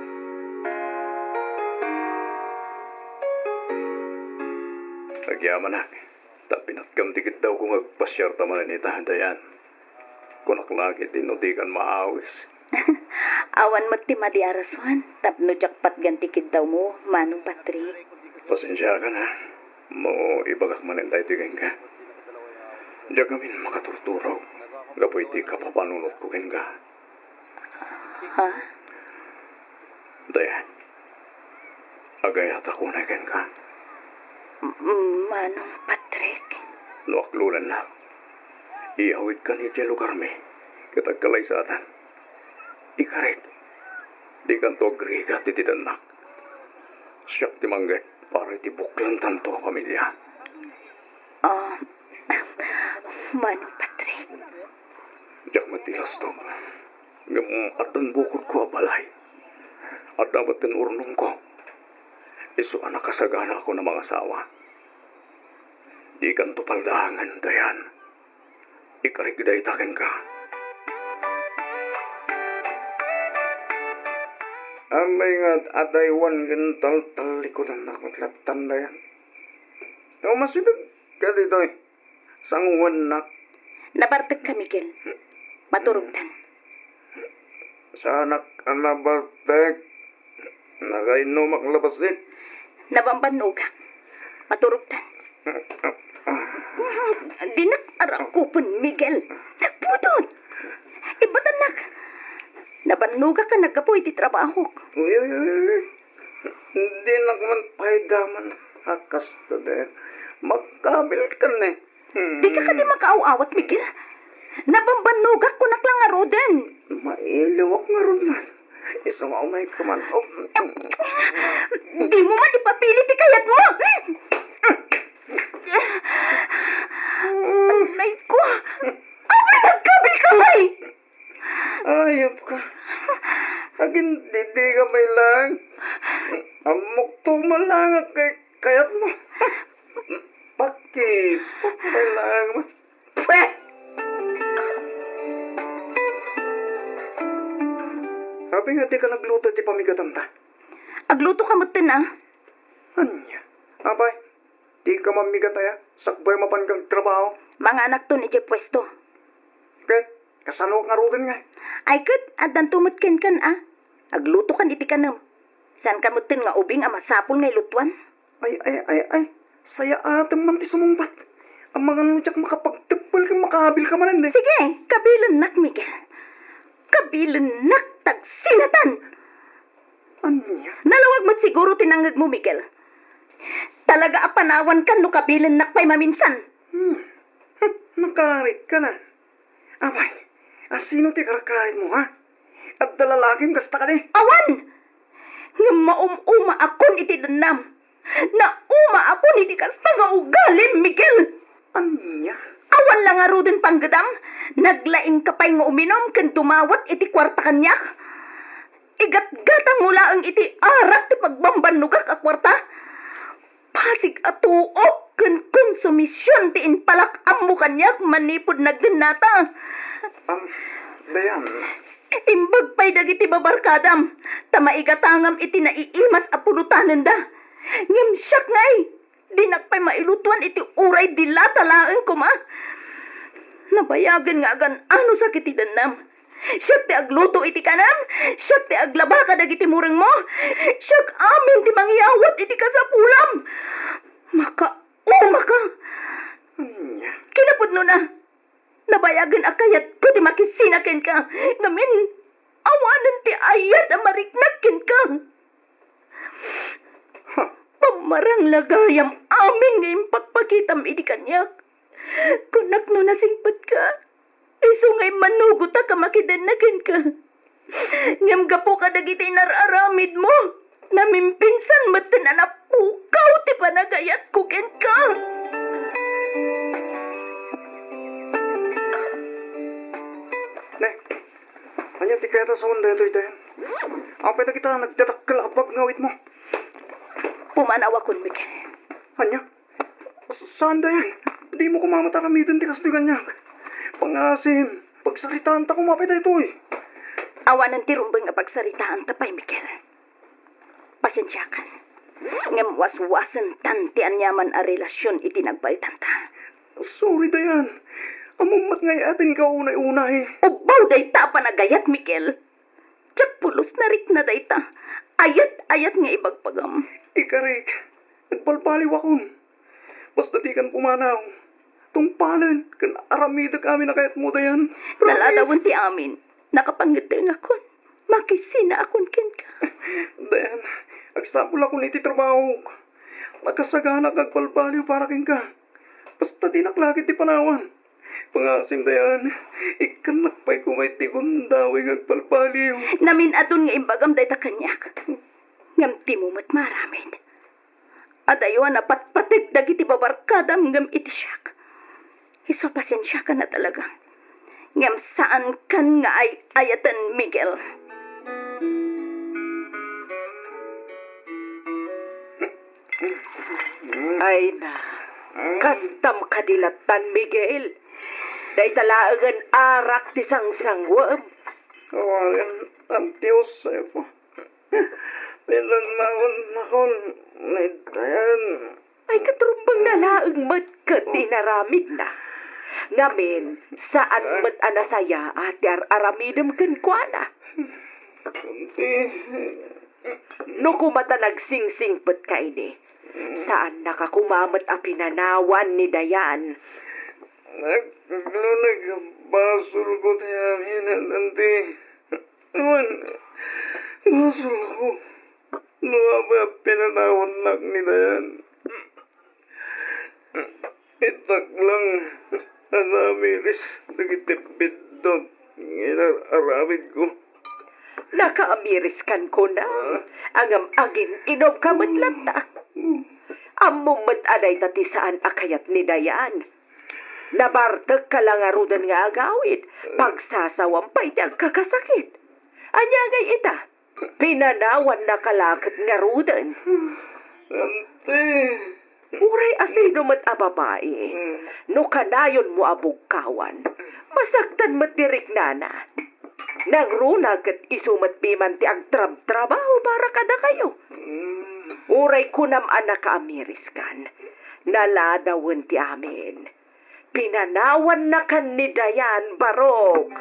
Agyamanak, ta pinatgam ti kiddawko nga agpasiarta manen ita, Dayan. Kunak la ketdi no dikan maawis. Awan met ti madi a rason tapno diak patgan ti kiddawmo, Manong Patrick. Pasensiakan, ha, no ibagak manen daytoy kenka. Diak ngamin makaturturog gapu iti kapapanunotko kenka. Ha? Dayan, agayatako unay kenka. M-, Manong Patrick. No aklulannak, iyawidkan idiay lugarmi ket agkalaysatan. Ikarik, dikanto agrigat iti dannak. Siak ti mangget para iti buklantanto a pamilia. Ah, Manong Patrick. Diak met ti ilastog. Ngem addan bukodko a balay. Adda met ti urnongko. Isu a nakasaganaakon a mangasawa. Dikanto paldaangen, Dayan. Ikarik dayta kenka. Amay nga adaywan ken taltallikudannak met lattan, Dayan. Umasideg ka ditoy. Sanguennak. Nabartekka, Miguel. Maturogtan. Saanak a nabartek. Nakainnumak la bassit. Nabambannogak. Maturogtan. Dinak arakupen, Miguel. Nagpudot. Ibatannak. Nabannogak a naggapu iti trabahok. Uy, uy, uy, uy. Dinak man pay damon a kasta, Dayan. Makabilkan, eh. Hmm. Dika kadi makaaw-awat, Miguel? Nabambannogak, kunak la ngaruden. Mailiwak ngarud man. Isu nga umayka man. Oh. Dimo man ipapili ti kayatmo. Anay ko. Awan nagkabilkay! Ayop ka. Agindidi ka pay lang. Ammok tumalangan kay kayatmo. Pakipok pay lang. Pwe! Apay nga dika nagluto ti pamigatanta? Agluto ka metten, a. Ania? Apay, dika mammigat aya, sakbay mapan kang trabaho? Manganakton idiay puesto. Ket, kasano ngaruden nga? Ay ket, addanto met kenkan, a. Aglutokan iti kanem. Saanka metten nga ubing a masapul nga ilutuan? Ay, ay, ay, ay. Sayaatem man ti sumungbat. Amangan no diak makapagteppel ken makaabilka manen, eh. Sige, kabilennak, Miguel. Kabilennak, tagsinatan. Ania? Nalawag met siguro ti nangngegmo, Miguel. Talaga a panawankan no kabilennak pay maminsan. Hmm. Hmm, nakaritka na. Apay, a sino ti karkaritmo, ha? Adda lalakim kasta kadi? Awan! Ngem maum-umaakon iti dennam. Naumaakon iti kasta nga ugalim, Miguel. Ania? Awan la ngaruden panggedam, naglaingka pay nga uminum ken dumawat iti kuarta kaniak. Igatgatangmo laeng iti arak ti pagbambannogak a kuarta. Pasig a tuok ken konsumision ti impalak-ammo kaniak manipud nagdennata. Am, Dayan. Imbag pay dagiti babarkadam, ta maigatangam iti naiimas a pulotanenda. Ngem siak ngay, dinak pay mailutuan iti uray dilata laeng koma. Nabayagen nga agan-anusak iti dennam. Siak ti agluto iti kanam, siak ti aglaba kadagiti murengmo, siak amin ti mangyawat iti kasapulam. Makauma ka. Ania? Kinapudnona, nabayagen a kayatko ti makisina kenka, ngamin, awanen ti ayat a mariknak kenka. Huh. Pammarang la gayam amin nga impakpakitam idi kaniak. Kunak no nasingpetka, isu nga immanugotak a makidenna kenka. Ngem gapu kadagiti inar-aramidmo, namimpinsan metten a napukaw ti panagayatko kenka. Ne, ania ti kayat a sawen daytoy, Dayan? Apay dagita nagdadakkel a pagngawitmo? Pumanawakon, Miguel. Ania? Saan, Dayan? Dimo koma met aramiden ti kastoy kaniak. Pangasim, pagsaritaanta koma pay daytoy. Awanen ti rumbeng a pagsaritaanta pay, Miguel. Pasensiakan. Ngem waswasentan ti aniaman a relasion iti nagbaetanta. Sorry, Dayan. Ammom met nga ay-atenka unay-unay. Ubbaw dayta a panagayat, Miguel. Diak pulos narikna dayta. Ayat-ayat nga ibagbagam. Ikarik, agbalbaliwakon. Basta dikan pumanaw. Tungpalen ken aramidek amin a kayatmo, Dayan. Promise. Naladawen ti amin. Nakapangngeddengakon. Makisinaakon kenka. Dayan, agsapulakon iti trabahok. Nakasaganak nga agbalbaliw para kenka. Basta dinak la ketdi panawan. Pangasim, Dayan, ikkannak pay koma iti gundaway nga agbalbaliw. Namin-aton nga imbagam dayta kaniak. Ngem dimo met maaramid. Adayo a napatpateg dagiti babarkadam ngem iti siak. Isu a pasensiakan a talaga. Ngem saankan nga ay-ayaten, Miguel. Ay na, kastam kadi lattan, Miguel. Dayta laengen arak ti sangsanguem. Awanen, Auntie Josefa. Pinanawannakon ni Dayan. Ay, ket rumbengna laeng met ket ti inaramidna. Ngamin, saan met a nasayaat ti ar-aramidem kenkuana. Kunti. No koma ta nagsingsingpetka idi, saannaka koma met a pinanawan ni Dayan. Nag-, naglulag a basolko ti amin, Auntie. Wen, basolko no apay a pinanawannak ni Dayan. Itak lang a namiris dagiti biddut nga inar-aramidko. Nakaamiriskan kunam, ngem agin-inumka met latta. Ammom met a dayta ti saan a kayat ni Dayan. Nabartekka la ngaruden nga agawid, pagsasawam pay ti agkakasakit. Ania ngay ita? Pinanawannaka la ket ngaruden. Auntie. Uray asino met a babai, no kanayonmo a bugkawan, masaktan met ti riknana. Nangruna ket isu met piman ti agtrabtrabaho para kadakayo. Uray kunam a nakaamiriskan, naladawen ti amin. Pinanawannakan ni Dayan, barok.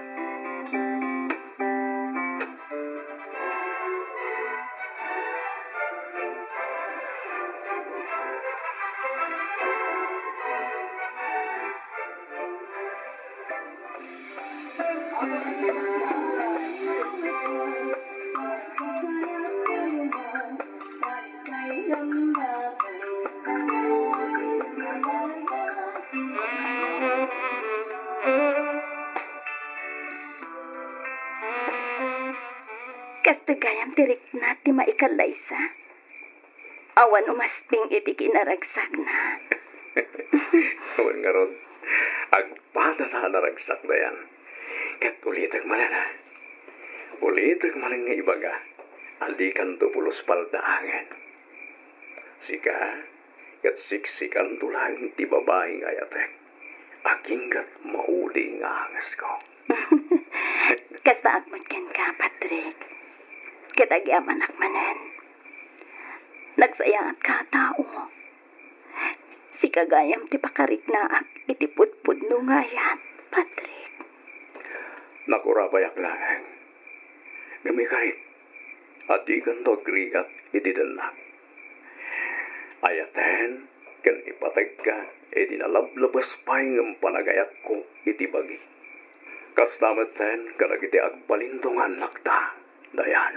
Kastoy gayam ti rikna ti maikallaysa. Awan umasping iti kinaragsakna. Wen ngarud, agpadata a naragsak, Dayan. Ket ulitek manen, a. Ulitek manen nga ibaga a dikanto pulos paldaangen. Sika, ket siksikanto laeng ti babai nga ayatek. Aginggat maudi nga angesko. Kastaak met kenka, Patrick. Ket agyamanak manen. Nagsayaatka a tao. Sika gayam ti pakariknaak iti pudpudno nga ayat, Patrick. nakurabayak laeng. Ngem ikarit, a dikanto agrigat iti dennak. Ayaten ken ipategka iti nalablabes pay ngem panagayatko iti bagi. Kasta metten kadagiti agbalinto nga annakta, Dayan.